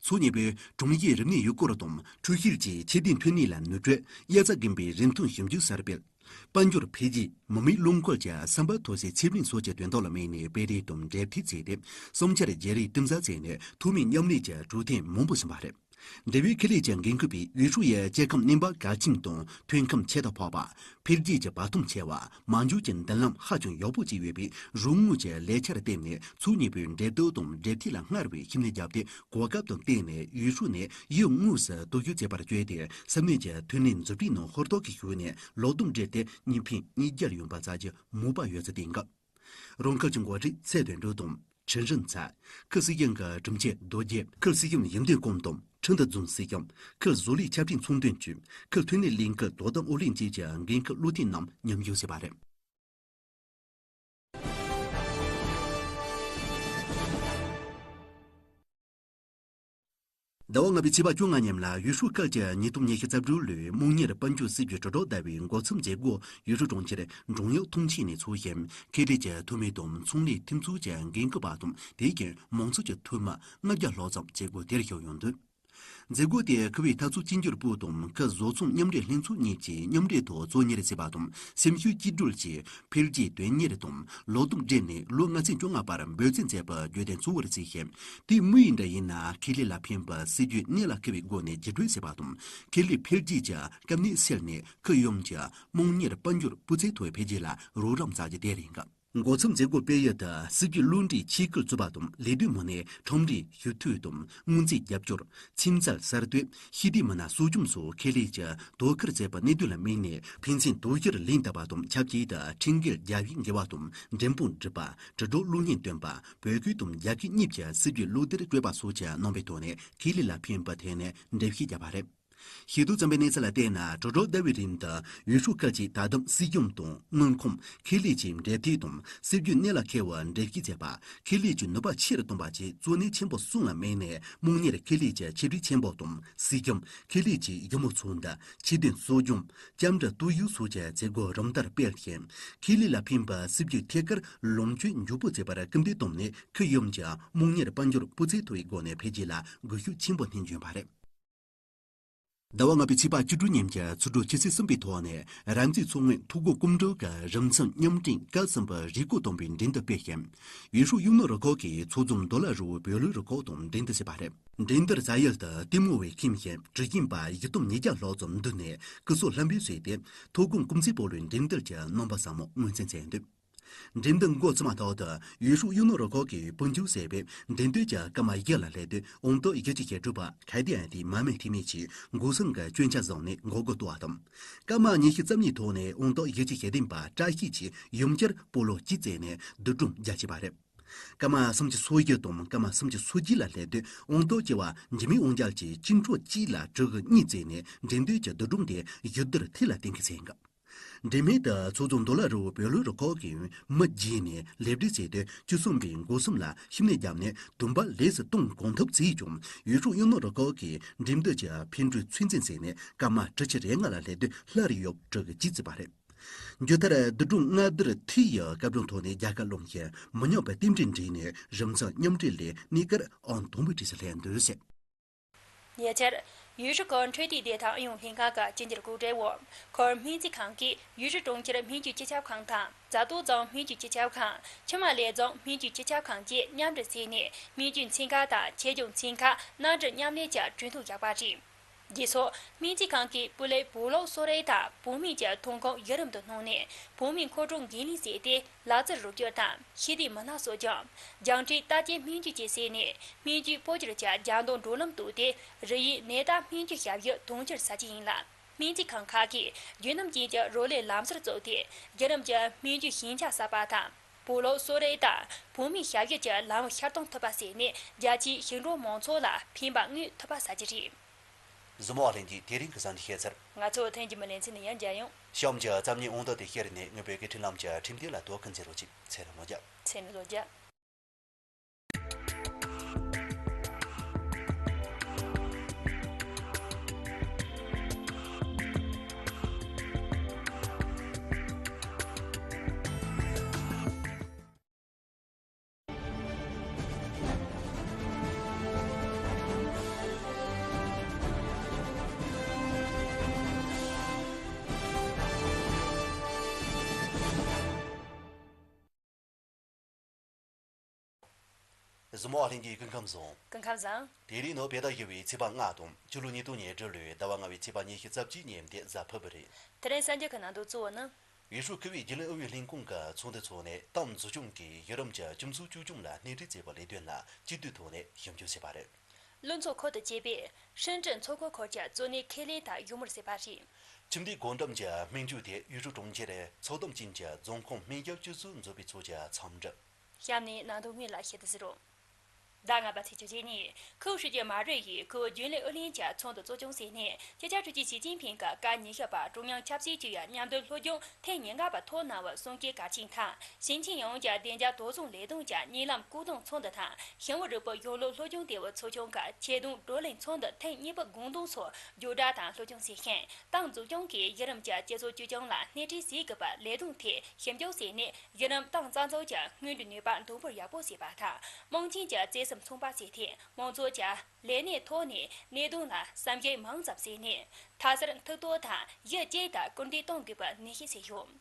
མཚོ་གཉིས་པོས་གྲོང་གཞིའི་རིག་གནས་ཡུལ་སྐོར་དང་འཕྲུལ་ཤུལ་གྱི་ཆེད་དོན་ཐོན་ལས་ལ་ནུས་སྤྲོད། དབྱར་རྩྭ་དགུན་འབུའི་རིན་ཐང་ཞིབ་འཇུག་གསར་སྤེལ། དཔལ་འབྱོར་འཕེལ་རྒྱས། མི་མེད་རླངས་འཁོར་གྱི་ཟམ་པ་འཐུ་སའི་ཚེ་བརྟན་སོགས་ཀྱི་དོན་དག་ལ་དམིགས་ནས་སྤེལ་རེས་དང་འབྲེལ་མཐུད་བྱས་ཏེ། བསམ་འཆར་བརྗེ་རེས་གཏིང་ཟབ་བྱས་ནས་ཐོག་མའི་མཉམ་ལས་ཀྱི་གྲོས་མཐུན་མང་པོ་ཕྱིན་པ་རེད། འབྲེལ་ཡོད་ཁེ་ལས་ཀྱི་འགན་འཁུར་པས་ཡུལ་ཤུལ་ཡའི་སྐྱེ་ཁམས་གནས་བབ་གལ་ཆེན་དང་ཐོན་ཁམས་ཁྱད་དུ་འཕགས་པ། འཕེལ་རྒྱས་ཀྱི་བར་མཐོངས་ཆེ་བ། མ་འཇོག་གི་མདུན་ལམ་ཧ་ཅང་ཡག་པོ་བཅས་ཡོད་པས་རོགས་དངུལ་གྱི་ལས་འཆར་བཏོན་ནས་མཚོ་གཉིས་པོའི་འབྲེལ་གཏུག་དང་འབྲེལ་མཐུད་ལ་སྔར་བས་ཤུགས་སྣོན་བརྒྱབ་སྟེ་གོ་སྐབས་དང་བསྟུན་ནས་ཡུལ་ཤུལ་ནས་ཡུལ་དངོས་སུ་སྟོབས་ཤུགས་བྱེད་པར་བྱས་ཏེ་ས་གནས་ཀྱི་ཐོན་ལས་མཛུབ་ཁྲིད་ནང་ཧུར་ཐག་གིས་ཞུགས་ནས་ལོ་དུམ་སྦྲེལ་ཏེ་གཉིས་ཕན་གཉིས་རྒྱལ་ཡོང་བ་བྱ་རྒྱུ་མོས་པ་ཡོད་ཚུལ་བསྟན་འགབ། རང་ཁུལ་གྱི་འགོ་ཁྲིད་ཚེ་བརྟན་སྒྲོལ་དང་ཁྲིན་ཧྲིན་ཚ། ཁུལ་སྲིད་གཞུང་གི་དྲུང་ཆེ་རྡོ་རྗེ། ཁུལ་སྲིད་གཞུང་ཡོན་ཏན་སྐོང་དང་ཁྲིན་ཏུ་རྫོང་སྲིད་གཞུང་། ཁུལ་བཟོ་ལས་ཆ་འཕྲིན་ཚོང་དོན་ཅུས། ཁུལ་ཐོན་ལས་ལས་འགུལ་དོ་དམ་ཨུ་ལྷན་བཅས་ཀྱི་འགན་འཁུར་བློ་མཐུན་རྣམས་མཉམ་ཞུགས་བྱས་པ་རེད། ཟླ་བ་ལྔ་པའི་ཚེས་པ་བཅོ་ལྔ་ཉིན་ལ་ཡུས་ཧྲུའུ་ཁུལ་གྱི་ཉིས་སྟོང་ཉི་ཤུ་རྩ་དྲུག་ལོའི་དམངས་གཉེར་དཔལ་འབྱོར་སྲིད་ཇུས་དྲིལ་སྒྲོག་ཟླ་བའི་འགོ་འཛིན་མཛད་སྒོ་ཡུས་ཧྲུའུ་གྲོང་ཁྱེར་འབྲོང་གཡོག་ཐོངས་མཆན་ནས་ཚོགས་ཤིང་། ཁེ་ལས་ཀྱི་འཐུས་མི་དང་ཚོང་ལས་མཐུན་ཚོགས་ཀྱི་འགན་འཁུར་པ་དང་དེ་བཞིན་མང་ཚོགས་ཀྱི་འཐུས་མི་ལྔ་བརྒྱ་ལྷག་ཙམ་མཛད་སྒོ་དེར་ཞུགས་ཡོང་དོན། མཛད་སྒོ་དེ་ཁུལ་བའི་འཐབ་རྩོད་གཅིག་གྱུར་པུའུ་དང་ཁུལ་བཟོ་ཚོང་མཉམ་འབྲེལ་ལྷན་ཚོགས་གཉིས་ཀྱིས་མཉམ་འབྲེལ་ཐོག་གཙོ་གཉེར་བྱས་པ་དང་། སེམས་ཤུགས་གཅིག་སྒྲིལ་གྱིས་འཕེལ་རྒྱས་དོན་གཉེར་དང་ལོ་དུམ་སྦྲེལ་ནས་ལོ་ལྔ་ཚན་བཅོ་ལྔ་བར་འབད་བརྩོན་མཛད་པ་བརྗོད་དོན་གཙོ་བོར་བརྩིས་ཤིང་། དེ་མུ་ཡི་འདྲ་ཡིན་ན་ཁེ་ལས་ལ་ཕན་པའི་སྲིད་ཇུས་གནད་ལ་འཁེལ་བའི་སྒོ་ནས་བརྒྱུད་སྤྲོད་བྱས་པ་དང་། ཁེ་ལས་འཕེལ་རྒྱས་ཀྱི་དཀའ་གནད་སེལ་ནས་ཁུལ་ཡོངས་ཀྱི་དམངས་གཉེར་དཔལ་འབྱོར་སྤུས་ཚད་མཐོ་བའི་འཕེལ་རྒྱས་ལ་རོགས་རམ་བྱ་རྒྱུ་དེ་རེད་འགའ། འགོ་འཛིན་མཛད་སྒོ་སྤེལ་ཡུལ་དུ་སྲིད་ཇུས་བློ་འདྲིའི་ཆས་གོས་བཙུགས་པ་དང་ལས་དོན་མི་སྣས་ཁྲོམ་རའི་ཞུ་མཐུད་དང་སྔོན་རྩིས་རྒྱབ་སྐྱོར། ཚན་རྩལ་གསར་གཏོད། ཞི་བདེའི་མི་སྣ་གསོ་སྐྱོང་སོགས་ཁེ་ལས་ཀྱིས་དོ་ཁུར་བྱས་པའི་གནད་དོན་ལ་དམིགས་ནས་ཕན་ཚུན་དོ་ཁུར་ལེན་ཐུབ་པ་དང་ཆབས་ཅིག་ཏུ་ཁྲིམས་འགལ་རྒྱབ་ཤིག་འགེལ་བ་དང་འགྲེམས་སྤོང་སྒྲུབ་པ། དྲིལ་སྒྲོག་གློག་བརྙན་སྟོན་པ། བོད་སྐད་དང་རྒྱ་སྐད་གཉིས་ཀྱི་སྲིད་ཇུས་བློ་བདེར་སྤྲོད་པ་སོགས་ཀྱི་རྣམ་པའི་ཐོག་ནས་ཁེ་ལས་ལ་ཕན་པའི་ཐད་ནས་འགྲེལ་བཤད་བརྒྱབ་པ་རེད། ཤེས་རྟོགས་ཙམ་པའི་གནས་ཚུལ་ལ་བལྟས་ན་དྲིལ་སྒྲོག་ཟླ་བའི་རིང་དུ་ཡུས་ཧྲུའུ་ཁུལ་གྱིས་ད་དུང་སྲིད་གཞུང་དང་དངུལ་ཁང་། ཁེ་ལས་ཀྱི་འབྲེལ་མཐུད་དང་སྲིད་ཇུས་གནད་ལ་འཁེལ་བར་འགྲེལ་བཤད་བྱས་པ། ཁེ་ལས་ཀྱི་ནུས་པ་ཆེ་རུ་གཏོང་བ་བཅས་གཙོ་གནད་ཆེན་པོ་གསུམ་ལ་དམིགས་ནས་དམངས་གཉེར་ཁེ་ལས་ཀྱི་ཆེད་སྒྲིག་ཆེན་པོ་དང་སྲིད་གཞུང་། ཁེ་ལས་ཀྱི་ཡུལ་མི་ཚོགས་འདུ། ཆེད་དོན་གཙོ་སྐྱོང་། ཅམ་འདྲ་ཏུའུ་ཡུའུ་སོགས་ཀྱི་མཛད་སྒོ་རིམ་ལྟར་སྤེལ་ཞིང་། ཁེ་ལས་ལ་ཕན་པའི་སྲིད་ཇུས་ཐད་ཀར་ལོངས་སྤྱོད་མགྱོགས་པོ་བྱེད་པར་སྐུལ་འདེད་བཏང་ནས་ཁུལ་ཡོངས་ཀྱི་དམངས་གཉེར་དཔལ་འབྱོར་སྤུས་ཚད་མཐོ་བའི་སྒོ་ནས་འཕེལ་རྒྱས་ལ་སྒུལ་ཤུགས་ཆེན་པོ་སྣོན་བྱུང་བ་རེད། ཟླ་བ་ལྔ་པའི་ཚེས་པ་བཅུ་དྲུག་ཉིན་གྱི་ཚོགས་དྲུག་ཆུ་ཚོད་གསུམ་པའི་ཐོག་ནས་རབ་མཛེས་མཚོ་སྔོན་ཐོག་སྒོ་སྐམ་འགྲུལ་གྱི་རིམ་མཚུངས་མཉམ་སྤྲིང་སྐབས་གསུམ་པའི་རེས་སྐོར་དང་པོའི་འགྲན་བསྡུར་སྤེལ་ཞིང་། ཡུས་ཧྲུའུ་གཡུ་ནོར་རུ་ཁག་གིས་མཚོ་རྫོང་མདོ་ལ་རི་བོ་བོད་ལུགས་རུ་ཁག་དང་འགྲན་བསྡུར་བྱས་པ་རེད། འགྲན་བསྡུར་བྱ་ཡུལ་དུ་ལྟད་མོ་བའི་ཁྱིམ་ཞིང་གྲུ་གཟིངས་པ་ཡི་དམ་ཉིས་བརྒྱ་ལྷག་ཙམ་འདུས་ནས་སྐུ་གཟུགས་ལྷམ་པས་བཟོས་ཏེ་མཐོ་སྒང་སྐམ་རྫས་སྤོ་ལོའི་འགྲན་བསྡུར་གྱི་རྣམ་པ་ཟབ་མོ་ངོས་འཛིན་མཛད་འདུག་འགྲན་བསྡུར་འགོ་ཚུགས་མ་ཐག་ཏུ་ཡུས་ཧྲུའུ་གཡུ་ནོར་རུ་ཁག་གིས་དཔུང་འཇུག་བྱས་པས་འགྲན་བསྡུར་གྱི་སྐར་མ་བཞི་ལ་སླེབས་དུས་དབང་ཐོག་བཞི་བཅུ་ཞེ་དྲུག་པ་ཁའི་ཏི་ཨན་ཏི་མ་མེ་ཐི་མེ་གྱིས་འགོག་སྲུང་གི་སྐྱོན་ཆ་བཟུང་ནས་འགོག་རྒོལ་བཏང་བ་དང་། སྐར་མ་ཉི་ཤུ་རྩ་གཉིས་ཐོག་ནས་དབང་ཐོག་བཞི་བཅུ་ཞེ་བདུན་པ་བཀྲ་ཤིས་ཀྱིས་ཡུམ་ཆར་སྤོ་ལོ་གཅིག་བཙལ་ནས་བདུད་འགྲོ་རྒྱལ་བྱས་པ་རེད། སྐར་མ་སུམ་ཅུ་སོ་བཞི་དང་སྐར་མ་སུམ་ཅུ་སོ་བརྒྱད་ལ་སླེབས་དུས་དབང་ཐོག་བཅུ་པ་འཇིགས་མེད་དབང་རྒྱལ་གྱིས་གཅིག་འཕྲོ་གཅིག་ལ་གྲུ་གུ་གཉིས་བཙལ་ནས་འགྲན་བསྡུར་གྱི་བདུད་འགྲོ་དེ་གཞུ་བདུད་ཐེལ་ལ་གཏན་འཁེལ་བྱས་ཡིན་སྐབས། འགྲན་མེད་དུ་མཚོ་རྫོང་མདོ་ལ་རི་བོ་བོད་ལུགས་རུ་ཁག་གི་མི་བརྒྱད་ནས་ལེགས་སྒྲིག་བྱས་ཏེ་བཅུ་གསུམ་པའི་འགོ་གསུམ་ལ་ཤུགས་སྣོན་བརྒྱབ་ནས་བདུན་པ་ལེགས་སུ་གཏོང་གང་ཐུབ་བྱས་ཀྱང་ཡུས་ཧྲུའུ་གཡུ་ནོར་རུ་ཁག་གིས་འགྲན་བསྡུར་གྱི་འཕེལ་འགྲོས་ཚོད་འཛིན་བྱས་ནས་སྐར་མ་གྲུ་ཆུ་རེ་ལྔ་ལ་སླེབས་དུས་སླར་ཡང་གྲུ་གུ་གཅིག་བཙལ་བ་རེད། མཇུག་མཐར་བདུད་འགྲོ་ལྔ་བདུད་ཐེལ་ཡི་སྐར་གྲངས་ཐོག་ནས་རྒྱལ་ཁ་བླངས་ཤིང་མི་ཉག་པའི་རྟེན་འབྲེལ་འགྲིག་ནས་རིམ་མཚུངས་མཉམ་འབྲེལ་ལས་གནས་སྐར་ཨང་དང་པོའི་གྲས་སུ་སླེབས་འདུག་ཟེར། ཉེ་ཆར། ཡུས་ཧྲི་ཁོའི་འཕྲོད་བསྟེན་བདེ་ཐང་ཨུ་ཡོན་ལྷན་ཁང་གི་སྤྱི་འཐུས་སྐུ་བགྲེས་པོ་ཁོར་སྨན་རྩིས་ཁང་གིས་ཡུས་ཧྲི་གྲོང་ཁྱེར་སྨན་བཅོས་སྤྱི་ཁྱབ་ཁང་དང་རྫ་སྟོད་རྫོང་སྨན་བཅོས་སྤྱི་ཁྱབ་ཁང་། ཆུ་དམར་ལེབ་རྫོང་སྨན་བཅོས་སྤྱི་ཁྱབ་ཁང་བཅས་མཉམ་འབྲེལ་བྱས་ནས་སྨན་བཅོས་ཚན་ཁག་དང་ཆེད་སྦྱོང་ཚན་ཁག་མནའ་འབྲེལ་མཉམ་ལས་ཀྱི་གྲོས་མཐུན་བཞག་པ་རེད། རྗེས་སུ་སྨན་རྩིས་ཁང་གིས་སྤུས་ལེགས་བུ་ལོག་གསོལ་རས་དང་བུད་མེད་ཀྱི་ཐོན་ཁུངས་ཡུན་རིང་དུ་སྣོན་ནས་བུད་མེད་མཁོ་སྤྲོད་འགན་ལེན་བྱས་ཏེ། ལག་རྩལ་རོགས་སྐྱོར་དང་ཤེས་ལྡན་མི་སྣ་གསོ་སྐྱོང་། རྒྱང་མཐོའི་ལྟ་དཔྱད་སྨན་བཅོས་བཅས་བྱས་ནས་སྨན་བཅོས་སྤོ་སྒྱུར་གྱི་རྒྱང་མཐོང་འགྲོ་ལམ་བཏོད་དེ་རིགས་དབྱེའི་ནད་བརྟག་སྨན་བཅོས་ཞབས་ཞུ་དོན་འཁྱོལ་བྱ་རྒྱུ་ཡིན་ལ། སྨན་རྩིས་ཁང་ཁག་གིས་རྒྱུན་རྣམ་ཅན་གྱི་རོགས་ལས་ལམ་སྲོལ་བཙུགས་ཏེ་བརྒྱུད་རིམ་གྱི་སྨན་བཅོས་ཞན་ཆ་གསབ་པ་དང་། བུ་ལོག་གསོལ་རས་དང་བུད་མེད་ཞབས་ཞུ་གྱི་ལམ་བུ་ཤར་གཏོང་ཐུབ་པ་བྱས་ནས་རྒྱ་ཆེའི་ཞིང་འབྲོག་མང་ཚོགས་ལ་ཕན་པ་དངོས་ཐོབ་པ་བྱ་རྒྱུ་རེད། གཟིགས་མོ་བ་ལྷན་རྒྱས། དེ་རིང་གི་གསར་འགྱུར་ཤེས་ཚར། ང་ཚོ་ཐེངས་རྗེས་མའི་ལེ་ཚན་ནས་ཡང་མཇལ་ཡོང་། གཤམ་གྱི་རྩོམ་ཉིད་འོང་དོ་དེ་ཤེར་ནས་ངོ་བོད་སྐད་འཕྲིན་ལམ་གྱི་ཁྲིམས་དེབ་ལ་དོ་ཁུར་མཛད་རོགས་གྱིས། ཚེ་རིང་ལོ་བརྒྱ། ཚེ་རིང་ལོ་བརྒྱ། གཟིགས་མོ་བ་ལྷན་རྒྱས། སྐུ་ཁམས་བཟང་། སྐུ་ཁམས་བཟང་། དེ་རིང་ནི་བོད་ཟླ་བཞི་པའི་ཚེས་པ་ལྔ་དང་ཕྱི་ལོ་ཉིས་སྟོང་ཉེར་དྲུག་ལོའི་ཟླ་བ་ལྔ་པའི་ཚེས་པ་ཉི་ཤུ་རྩ་གཅིག་ཉིན་དེ་གཟའ་ཕུར་བུ་རེད། དེ་རིང་གསར་འགྱུར་གྱི་ནང་དོན་གཙོ་བོ་ནི། ཡུས་ཧྲུའུ་ཁུལ་བའི་རྒྱུན་ལས་ཨུ་ཡོན་ལྷན་ཁང་གི་ཚོགས་འདུ་འཚོགས་ནས་ཏང་འཛུགས་སྐྱོང་གིས་གཞི་རིམ་གྱི་སྤྱི་ཚོགས་བཅོས་སྐྱོང་ལ་སྣེ་ཁྲིད་བྱེད་པའི་ལས་དོན་ལ་སྤྱི་འཐུས་ཐོག་ནས་ཞིབ་འཇུག་བྱས་པ་རེད། བློན་ཚོགས་ཁུལ་དུ་སྐྱེས་པའི་ཧྲིན་ཀྲིན་མཚོ་ཁུལ་ཁུལ་གྱི་གཙོ་གནད་ཁེ་ལས་དང་ཡུལ་མིར་ཟེར་བ་རེད། ཁྱིམ་སྡེའི་སྒོ་འགྲམ་གྱི་སྨན་བཅོས་དེ་ཡུས་ཧྲུའུ་གྲོང་ཁྱེར་ཚོགས་སྡོམ་ཅན་གྱི་རྫོང་ཁོངས་སྨན་ཞབས་སྤྱི་ཚོགས་མཛོད་པའི་ཚོགས་ཀྱི་ཚོགས་འདུ། གཤམ་ནས་ནང་དོན་དངོས་ལ་ཞིབ་ཏུ་གཟིགས་རོགས། ཟླ་ལྔ་པ་ཚེས་བཅུ་གཅིག་ཉིན་ཁུའུ་ཧྲི་ཅི་མ་རི་ཡིས་ཁུའུ་རྒྱུན་ལས་ཨུ་ལྷན་གྱི་ཚོགས་འདུ་གཙོ་སྐྱོང་བྱས་ནས་སྤྱི་ཁྱབ་ཧྲུའུ་ཅི་ཞི་ཅིན་ཕིང་གི་སྐབས་ཉི་ཤུ་པ་ཀྲུང་དབྱང་ཆབ་སྲིད་ཅུས་ཀྱི་མཉམ་འབྲེལ་སློབ་སྦྱོང་ཐེངས་ཉེར་ལྔ་པ་ཐོག་གནང་བའི་གསུང་བཤད་གལ་ཆེན་དང་། ཞིང་ཆེན་ཡོངས་ཀྱི་བདེ་འཇགས་དོ་བཟོ་ལས་དོན་གྱི་གཉིད་ལམ་བཀོད་འདོམས་ཚོགས་འདུ་དང་། ཞིང་པ་རིག་པའི་གཞུང་ལུགས་སློབ་སྦྱོང་ལྟེ་བའི་ཚོགས་ཆུང་གི་ཆེད་དོན་བགྲོ་གླེང་ཚོགས་འདུ་ཐེངས་གཉིས་པ་དགོངས་དོན་སོགས་བརྗོད་བསྒྲགས་དང་སློབ་སྦྱོང་བྱས་ཤིང་། ཏང་འཛུགས་སྐྱོང་གིས་གཞི་རིམ་གྱི་སྤྱི་ཚོགས་བཅོས་སྐྱོང་ལ་སྣེ་ཁྲིད་བྱེད་དགོས་པའི་ལས་དོན་ཐད་ཞིབ་འཇུག་བྱས་ནས། གཞི་རིམ་ཏང་རྩ་འཛུགས་ཀྱི་སྔོན་འགྲོའི་ནུས་པ་འདོན་སྤེལ་ཡག་པོ་བྱེད་པ་དང་། དམངས་ཆེན་གྱི་བརྩེ་སེམས་མཚོན་པ་བྱས་ཏེ། མང་ཚོགས་ཀྱི་ལས་གནས་ཐོག་ནས་གནད་དོན་ལ་བསམ་གཞིག་མང་ཙམ་བྱས་ནས། མཐའ་གསར་མཐུ་སྟོབས་དང་གཞི་གཅིག་ཏུ་སྐུལ་འདེད་གཏོང་དགོས་པའི་ནན་བཤད་བྱས་ཡོད།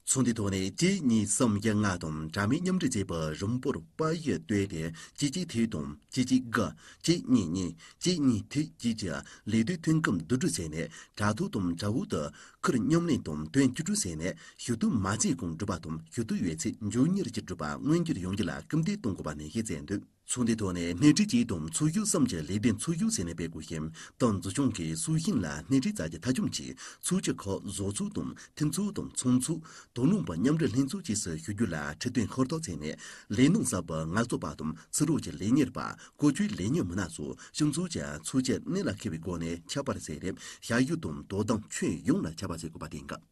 ཚོགས་འདུའི་ཐོག་ནས་གཅིག་གཉིས་གསུམ་བཞི་ལྔ་དང་འདྲ་མིན་མཉམ་འབྲེལ་བྱས་པའི་རིམ་སྤོར་པ་ཡིས་བཏོད་དེ། གཅིག་གཅིག་དེ་དང་གཅིག་གཅིག་དགུ། གཅིག་གཉིས་གཉིས། གཅིག་གཉིས་དེ་བཅས་ཀྱི་ལས་དོན་ཐོན་སྐབས་བསྡུ་སྒྲིག་བྱས་ནས། དྲ་ཐོག་དང་དྲ་འོག་ཏུ་ཁུར་མཉམ་ལེན་དང་དོན་བཅུད་སྒྲིག་བྱས་ནས། ཞུ་གཏུག་མ་བྱས་གོང་སྒྲུབ་པ་དང་། ཞུ་གཏུག་ཡོད་ཚེ་མགྱོགས་མྱུར་གྱིས་སྒྲུབ་པ་མངོན་འགྱུར་ཡོང་རྒྱུ་ལ་སྐུལ་འདེད་གཏོང་དགོས་པ་ནན་བཤད་མཛད་འདུག་ཚོགས་འདུའི་ཐོག་ནས་སྣེ་ཁྲིད་གཅིག་དང་ཚོགས་ཞུགས་གསུམ་གྱི་ལས་དོན་ཚོགས་ཞུགས་ཟེར་ནས་སྤེལ་དགོས་ཤིང་། ཏང་འཛུགས་སྐྱོང་གིས་སྲོག་ཤིང་ལ་སྣེ་ཁྲིད་བྱ་རྒྱུ་མཐའ་འཁྱོངས་ཀྱིས་ཚོགས་སྤྱི་ཁག་བཟོ་ཚོགས་དང་མཐུན་ཚོགས་དང་ཚོང་ཚོགས། དོ་སྣང་པ་མཉམ་འབྲེལ་ལྷན་ཚོགས་བཅས་སུ་ཞུགས་རྒྱུ་ལ་ཁྲིད་སྟོན་ཧུར་ཐག་བྱས་ནས། ལས་སྣོན་གསར་པ་ངལ་རྩོལ་པ་དང་ཕྱི་རོལ་གྱི་ལས་གཉེར་པ། བཀོལ་སྤྱོད་ལས་གཉེར་མི་སྣ་སོགས་སྤྱི་ཚོགས་ཀྱི་ཚོགས་སྤྱི་གནད་ལ་འཁེལ་བའི་སྒོ་ནས་ཁྱབ་པར་བྱས་ཏེ། ཞབས་ཞུ་དང་དོ་དམ་ཁྱོན་ཡོངས་ལ་ཁྱབ་པ་བྱེད་དགོས་པ་གཏན་འཁེལ།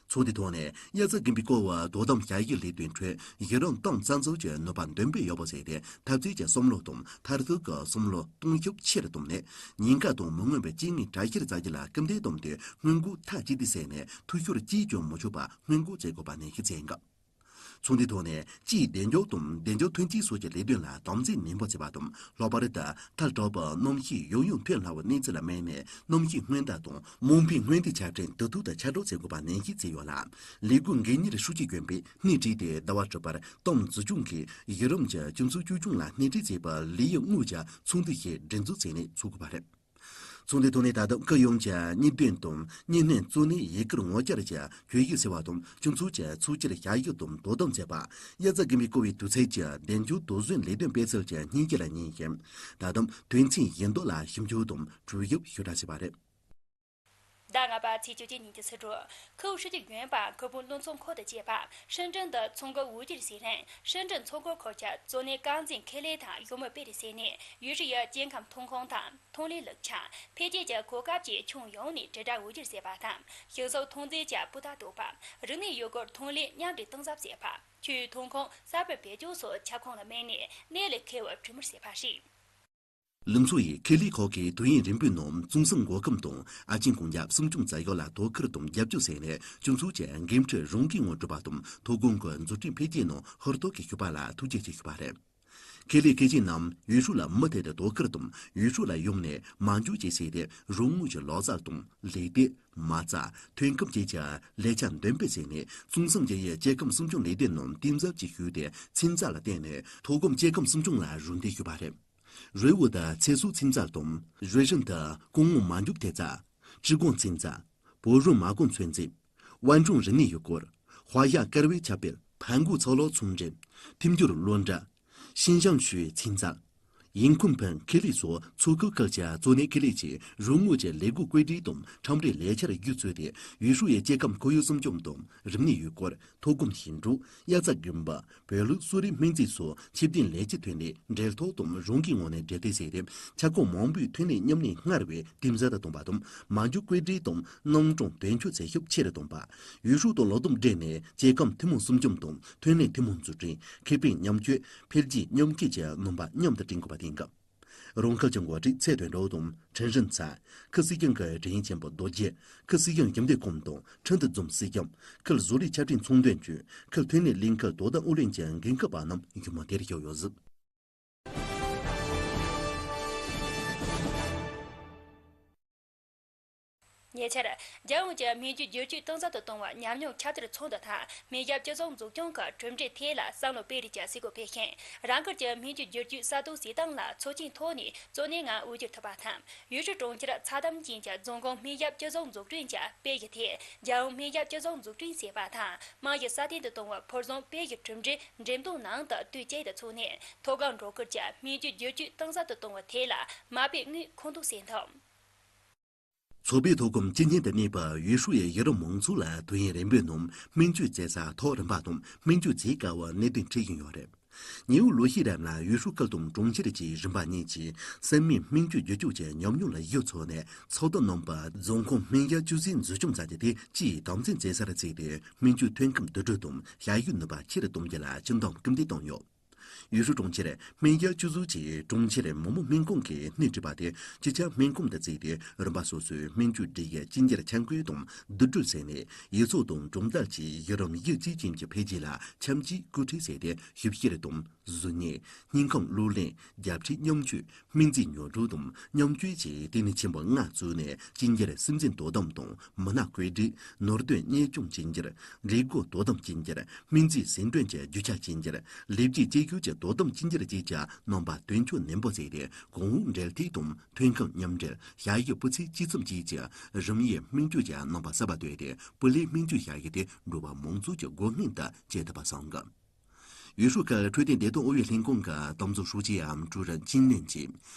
ཚོགས་འདུའི་ཐོག་ནས་དབྱར་རྩྭ་དགུན་འབུའི་སྐོར་བ་དོ་དམ་བྱ་ཡུལ་ལས་དོན་ཁྲོད་གཞི་རིམ་ཏང་རྩ་འཛུགས་ཀྱི་ནུས་པ་འདོན་སྤེལ་ཡག་པོ་བྱས་ཏེ། འཐབ་རྩོད་ཀྱི་བསམ་བློ་དང་མཐར་ཐུག་གི་བསམ་བློ་གཏོང་ཤུགས་ཆེ་རུ་བཏང་ནས། ཉེན་ཁ་དང་མི་མངོན་པའི་རྐྱེན་ངན་གྲལ་བཤེར་བྱ་རྒྱུ་ལ་སྐུལ་འདེད་གཏོང་དུས་སྔོན་འགོག་མཐའ་གཅིག་ཏུ་བྱས་ནས་འཐུས་ཤོར་ཅིས་ཀྱང་མི་འབྱུང་བ་སྔོན་འགོག་བྱེད་དགོས་པ་ནན་བཤད་བྱས་འགག་ཚོགས་འདུའི་ཐོག་ནས་སྤྱིའི་བདེ་འཇགས་དང་བདེ་འཇགས་ཐོན་སྐྱེད་སོགས་ཀྱི་ལས་དོན་ལ་དམ་འཛིན་ནན་པོ་བྱེད་པ་དང་། ལྷག་པར་དུ་མཐར་དྲག་པའི་གནམ་གཤིས་ཡོང་ཡུལ་ཐོན་སླ་བའི་གནས་ཚུལ་ལ་དམིགས་ནས། གནམ་གཤིས་སྔོན་བརྡ་དང་དམག་འཕེལ་སྔོན་བརྡའི་ཆ་འཕྲིན་དུས་ཐོག་ཏུ་ཁྱབ་བསྒྲགས་བྱེད་དགོས་པ་ནན་བཤད་བྱས་ཡོད་ལ། ལས་ཁུངས་འགན་གཉེར་ཧྲུའུ་ཅི་གཞོན་པས་སྣེ་ཁྲིད་དེ་ཟླ་བ་དྲུག་པར་ཏང་འཛུགས་སྐྱོང་གིས་གཞི་རིམ་གྱི་སྤྱི་ཚོགས་བཅོས་སྐྱོང་ལ་སྣེ་ཁྲིད་བྱེད་པའི་ལས་ཡུན་དངོས་ཀྱི་ཚོགས་འདུ་ཞིག་སྒྲིག་འཛུགས་བྱས་ནས་ཚོགས་དགོས་པ་རེད། ཚོགས་འདུའི་ཐོག་ནས་ད་དུང་སྐུལ་སློང་གི་གཉིས་ལྡན་དང་གཉིས་སྣོན་གཙོ་གནད་ཡི་གེར་ངོ་བཅར་གྱི་གྱོད་གཞི་སེལ་བ་དང་། སྤྱི་ཚོགས་ཀྱི་ཚོགས་སྤྱིར་ཞབས་ཞུ་དང་དོ་དམ་བྱེད་པ། དབྱར་རྩྭ་དགུན་འབུའི་སྐོར་བའི་དུས་ཚོད་ཀྱི་བདེ་འཇགས་དོགས་ཟོན་ལས་དོན་སྤེལ་ཚུལ་གྱི་སྙིང་བཅུད་ལ་ཉན་ཞིང་། ད་དུང་དོན་ཚན་བཞི་མདོ་ལ་ཞིབ་འཇུག་དང་གྲོས་ཞིབ་ཞུ་གྲབས་བྱས་པ་རེད། ཟླ་ལྔ་པ་ཚེས་བཅུ་གཅིག་ཉིན་གྱི་ཕྱི་དྲོ། ཁུའུ་ཧྲི་ཅི་གཞོན་པ་ཁུ་བུ་བློན་ཚོགས་ཁུལ་དུ་སྐྱེས་པ། ཧྲིན་ཀྲིན་དུ་ཚོང་གི་འོས་སྦྱོར་བྱེད་རིང་། ཧྲིན་ཀྲིན་མཚོ་ཁུལ་ཁུལ་གྱི་གཙོ་གནད་རྐང་འཛིན་ཁེ་ལས་དང་ཞུགས་མོལ་སྤེལ་རེས་བྱས་ནས། ཡུལ་གྲུ་ཡི་སྐྱེ་ཁམས་ཐོན་ཁུངས་དང་ཐོན་ལས་ལུགས་ཆ། འཕེལ་རྒྱས་ཀྱི་གོ་སྐབས་བཅས་ཁྱོན་ཡོངས་ནས་དྲིལ་བསྒྲགས་འོས་སྦྱོར་བྱེད་པ་དང་། ཞིང་ཕྱུགས་ཐོན་རྫས་ཀྱི་སྤུས་དག་གཏོད་པ། རིག་གནས་ཡུལ་སྐོར་ཐོན་ལས་མཉམ་འདྲེས་གཏིང་ཟབ་བྱེད་པ། ཆུའི་ཐོན་ཁུངས་གསར་སྤེལ་འཕེལ་སྐྱོད་སོགས་ཁྱབ་ཁོངས་ལ་དམིགས་ནས་གནད་ལ་འཁེལ་བའི་གྲོས་མོལ་བྱས་པ་རེད། ལུང་ཚོ་ཡི་ཁེ་ལས་ཁག་གིས་དུས་ཡུན་རིང་པོའི་ནང་གཙང་གསུམ་འགོག་ཁབ་དང་ཨ་ཆེན་གོང་རྒྱ་སྲུང་སྐྱོང་བྱ་ཡག་ལ་དོ་ཁུར་དང་རྒྱབ་སྐྱོར་བྱས་ནས། སྤྱི་ཚོགས་ཀྱི་འགན་འཁྲི་རང་འགན་ངང་སྒྲུབ་པ་དང་། ཐོན་ཁུངས་ཀྱི་འཛུགས་སྐྲུན་འཕེལ་རྒྱས་ནང་ཧུར་ཐག་གིས་ཞུགས་པ་ལ་ཐུགས་རྗེ་ཆེ་ཞུས་པ་རེད། ཁེ་ལས་སྐད་ཆའི་ནང་ཡུས་ཧྲུའུ་ལ་མུ་མཐུད་དུ་དོ་ཁུར་དང་ཡུས་ཧྲུའུ་ལ་ཡོང་ནས་མ་འཇུག་ཅེས་ཟེར་ཏེ་རོགས་དངུལ་གྱི་ལོ་གསར་དང་ལས་སྡེ། མ་རྩ། ཐོན་ཁུངས་བཅས་ཀྱི་ལས་འཆར་འདོན་སྤེལ་བྱས་ནས་གཙང་གསུམ་རྒྱུན་ཡོད་སྐྱེ་ཁམས་སྲུང་སྐྱོང་ལས་སྡེ་རྣམས་གཏིང་ཟབ་ཅིག་ཞུས་ཏེ་ཚན་རྩལ་ལ་བརྟེན་ནས་མཐོ་སྒང་སྐྱེ་ཁམས་སྲུང་སྐྱོང་ལ་རོགས་འདེགས་ཞུས་པ་རེད། རི་བོ་དང་ཚེ་སྲོག་ཚན་རྩལ་དང་རི་ཞིང་དུ་ཀོང་བུ་མ་འཇོག་ཐེབས་རྩ། སྤྲི་གོང་ཚན་རྩལ། བོད་རོལ་མ་གོང་ཚོད་འཛིན། དབལ་འབྲོང་རིག་གནས་ཡུལ་སྐོར། དཔའ་ཡ་དཀར་བའི་ཁྱབ་སྤེལ། ཕན་གོ་ཚོ་ལོ་ཚོང་འབྲེལ། ཐིམ་སྐྱོར་ལོ་འདྲ། ཤིན་ཞང་ཞུའི་ཚན་རྩལ། ཡིན་ཁུན་ཕན་ཁེ་ལས་སོགས་མཚོ་ཁུལ་ཁག་གི་གཙོ་གནད་ཁེ་ལས་ཀྱིས་རོགས་དངུལ་གྱི་ལས་སྒོ་བཀོད་སྒྲིག་དང་ཁྲོམ་རའི་ལས་འཆར་བརྒྱུད་བཙུགས་ཏེ་ཡུས་ཧྲུའུ་ཡི་སྐྱེ་ཁམས་ཁོར་ཡུག་སྲུང་སྐྱོབ་དང་རིག་གནས་ཡུལ་སྐོར། མཐོ་སྒང་ཞིང་འབྲོག། དབྱར་རྩྭ་དགུན་འབུ། བོད་ལུག་གསོ་རིག་སྨན་རྫས་སོགས་ཁྱབ་གདལ་ལས་ཀྱི་ཐོན་ལས་འབྲེལ་ཐོགས་དང་རང་འགུལ་ངང་ནས་འབྲེལ་གཏད་བྱས་ཏེ་ཁྱབ་ཁོངས་མང་པོའི་ཐོན་ལས་མཉམ་ལས་སྔར་བས་གཏིང་ཟབ་ཏུ་གཏོང་བ་དང་མ་འཇོག་བཀོད་སྒྲིག་དང་རྣམ་གྲངས་དོན་འཁྱོལ་བྱེད་ཤུགས་ཆེ་རུ་གཏོང་བ། ཡུས་ཧྲུའུ་དང་ལོ་འདུམ་སྦྲེལ་ནས་སྐྱེ་ཁམས་ཐུན་མོང་སྲུང་སྐྱོང་དང་ཐོན་ལས་ཐུན་མོང་འཛུགས་སྐྲུན། ཁེ་ཕན་མཉམ་སྤྱོད། འཕེལ་རྒྱས་མཉམ་སྐྱེད་ཀྱི་རྣམ་པ་མཉམ་དུ་བསྐྲུན་དགོས་པ་གཏན་འཁེལ། རང་ཁུལ་གྱི་འགོ་ཁྲིད་ཚེ་དོན་གྲུབ་དང་ཁྲེན་ཧྲིན་ཚ། ཁུལ་སྲིད་གཞུང་གི་དྲིན་ཆེན་པོ་རྡོ་རྗེ། ཁུལ་སྲིད་གཞུང་ཞིབ་འདེགས་ཁང་དང་ཁྲིན་ཏུ་རྫོང་སྲིད་གཞུང་། ཁུལ་བཟོ་རིག་ཆ་འཕྲིན་ཚོང་དོན་ཅུས། ཁུལ་ཐོན་ལས་ལས་འགུལ་དོ་དམ་ཨུ་ལྷན་གྱི་འགན་འཁུར་བ་རྣམས་ཡུལ་མི་དེར་ཞུགས་ཡོད་ཟིན། ཉེ་ཆར། རྒྱལ་ཡོངས་ཀྱི་སྨན་བཅོས་བསྒྱུར་བཅོས་གཏིང་ཟབ་ཏུ་གཏོང་བར་ཉམས་མྱོང་ཁྱབ་གདལ་ཚོགས་འདུ་དང་སྨན་ཞབས་སྤྱི་ཚོགས་འཛུགས་སྐྱོང་གི་གྲུབ་འབྲས་ཐད་ལ་བསམ་བློ་སྤེལ་རེས་ཀྱི་གཟིགས་སྐོར་སྤེལ་ཞིང་། རང་སྒེར་གྱི་སྨན་བཅོས་བསྒྱུར་བཅོས་གསར་གཏོད་བྱེད་སྟངས་ལ་ཚོགས་ཆེན་ཐོག་ནས་གཙོ་གནད་ངང་དབུ་བསྒྱུར་ཐུབ་པ་དང་། ཡུས་ཧྲུའུ་གྲོང་ཁྱེར་ཚྭ་དམ་ཅན་གྱི་རྫོང་ཁོངས་སྨན་ཞབས་སྤྱི་ཚོགས་འཛུགས་སྐྲུན་གྱི་དཔེ་ཡི་ཐད་རྒྱལ་ཡོངས་སྨན་ཞབས་སྤྱི་ཚོགས་འཛུགས་སྐྲུན་ཞེས་པ་དང་རྨང་གཞི་སྲ་བརྟན་དུ་གཏོང་བར་ཕུལ་བྱུང་དཔེ་ཡི་གྲུབ་འབྲས་འགྲེམས་སྟོན་ནང་དུ་དུས་གཅིག་ཏུ་ཚོགས་ནས་མཐོ་སྒང་རོགས་སྐོར་གྱི་སྨན་བཅོས་བསྒྱུར་བཅོས་གཏིང་ཟབ་ཏུ་གཏོང་བའི་ཐད་ལ་མ་དཔེ་དངོས་མཁོ་འདོན་བྱས་འདུག་ཚོགས་པའི་ཐོག་གོམ་སྤྱི་སྙིང་དུ་གནས་པ་ཡུས་ཧྲུའུ་ཡི་ཡུལ་རིམ་མང་ཚོགས་ལ་ཐོན་ཡིན་རིམ་པའི་ནང་སྨན་བཅོས་བྱེད་ས་ཐོག་རིམ་པ་དང་སྨན་བཅོས་བྱེད་དཀའ་བའི་གནད་དོན་འཕྲད་བཞིན་ཡོད་རེད། ཉེ་བའི་ལོ་ཤས་རིང་ལ་ཡུས་ཧྲུའུ་ཁུལ་དང་གྲོང་ཁྱེར་བཅས་རིམ་པ་གཉིས་ཀྱིས་སེལ་མའི་སྨན་བཅོས་བསྒྱུར་བཅོས་ཀྱི་ཉམས་མྱོང་ལ་གཞི་བཙུགས་ནས་ཚོགས་འདུ་གནང་པ་རྫོང་ཁོངས་སྨན་ཞབས་སྤྱི་ཚོགས་འཛུགས་སྐྱོང་ཚན་ཆུང་དེ་སྤྱིའི་དམ་འཛིན་བྱེད་སར་བརྩིས་ཏེ་སྨན་བཅོས་ཐོན་ཁུངས་བསྡུ་སྒྲིལ་དང་ཞབས་ཞུའི་ནུས་པ་ཆེ་རུ་གཏོང་རྒྱུ་ལ་སྤྱི་འདོམས་སྐུལ་འདེད་བཏང་ཡོད། ཡུས་ཧྲུའུ་གྲོང་ཁྱེར་སྨན་རྒྱག་སྤྱི་ཚོགས་ཀྱིས་གྲོང་ཁྱེར་མི་དམངས་སྨན་ཁང་གི་སྣེ་ཁྲིད་པ་དེ་སྤྱི་ཁྱབ་སྨན་ཁང་དུ་བརྩིས་ཏེ་རིམ་པ་སོ་སོའི་སྨན་བཅོས་སྒྲིག་ཡིག་གཅིག་གྱུར་འཆར་འགོད་དང་བསྡུ་སྒྲིལ་བྱས་ནས་ཡུལ་ཚོ་དང་གྲོང་རྡལ་གྱི་ཡུལ་རིམ་ཡིག་གཅིག་ཅན་གྱི་འཕེལ་རྒྱས་ལ་འཆམ་གཅིག་སྐུལ་ཁྲིད་བྱས་ཏེ་ཞིབ་བཤེར་དང་གཟུགས་བརྙན། སྙིང་ཁམས་གློག་ཀླད། རྒྱབ་ཁྲལ་མཉམ་སྤྱོད། སྨན་རྫས་ཉོ་སྒྲུག་དང་མཉམ་སྤྱོད་བཅས་ལྟེ་གནས་ཆེན་པོ་ལྔ་བཙུགས་ནས་གཅིག་གྱུར་སྲིད་འཛིན་དོ་དམ་དང་མི་སྣ་བཀོད་སྒྲིག་ནོར་དོན་གཉེར་སྐྱོང་གཅིག་གྱུར། ལས་སྒོ་དོ་དམ་གཅིག་གྱུར། སྨན་རྫས་ཟིན་གྲོན་གྱི་རྒྱུ་ཆ་གཅིག་གྱུར། ལས་བྱེད་གཅིག་གྱུར་གྱི་དོ་དམ་གཅིག་གྱུར་བཅས་ཀྱི་རྣམ་པ་དོན་འཁྱོལ་ནན་པོ་བྱས་ཏེ་གོང་འོག་འབྲེལ་མཐུད་དང་ཐོན་ཁུངས་མཉམ་འབྲེལ། ཞབས་ཞུ་སྤུས་ཚད་ཇི་ཙམ་བཅས་ཀྱི་རིམ་དབྱེ་སྨན་བཅོས་ཀྱི་རྣམ་པ་གསར་པ་བཏོད་དེ་སྤུས་ལེགས་སྨན་བཅོས་ཞབས་ཞུ་དེ་འགྲོ་བ་མང་ཚོགས་ཀྱི་དགོས་ངེས་དུ་བྱེད་ཐུབ་པ་བསམ་གི། ཡུས་ཧྲུའུ་ཁུལ་འཕྲོད་བསྟེན་བདེ་ཐང་ཨུ་ཡོན་ལྷན་ཁང་གི་ཏང་ཙུའུ་ཧྲུའུ་ཅི་འམ་ཀྲུའུ་རེན་ཅིན་ལིན་གྱིས།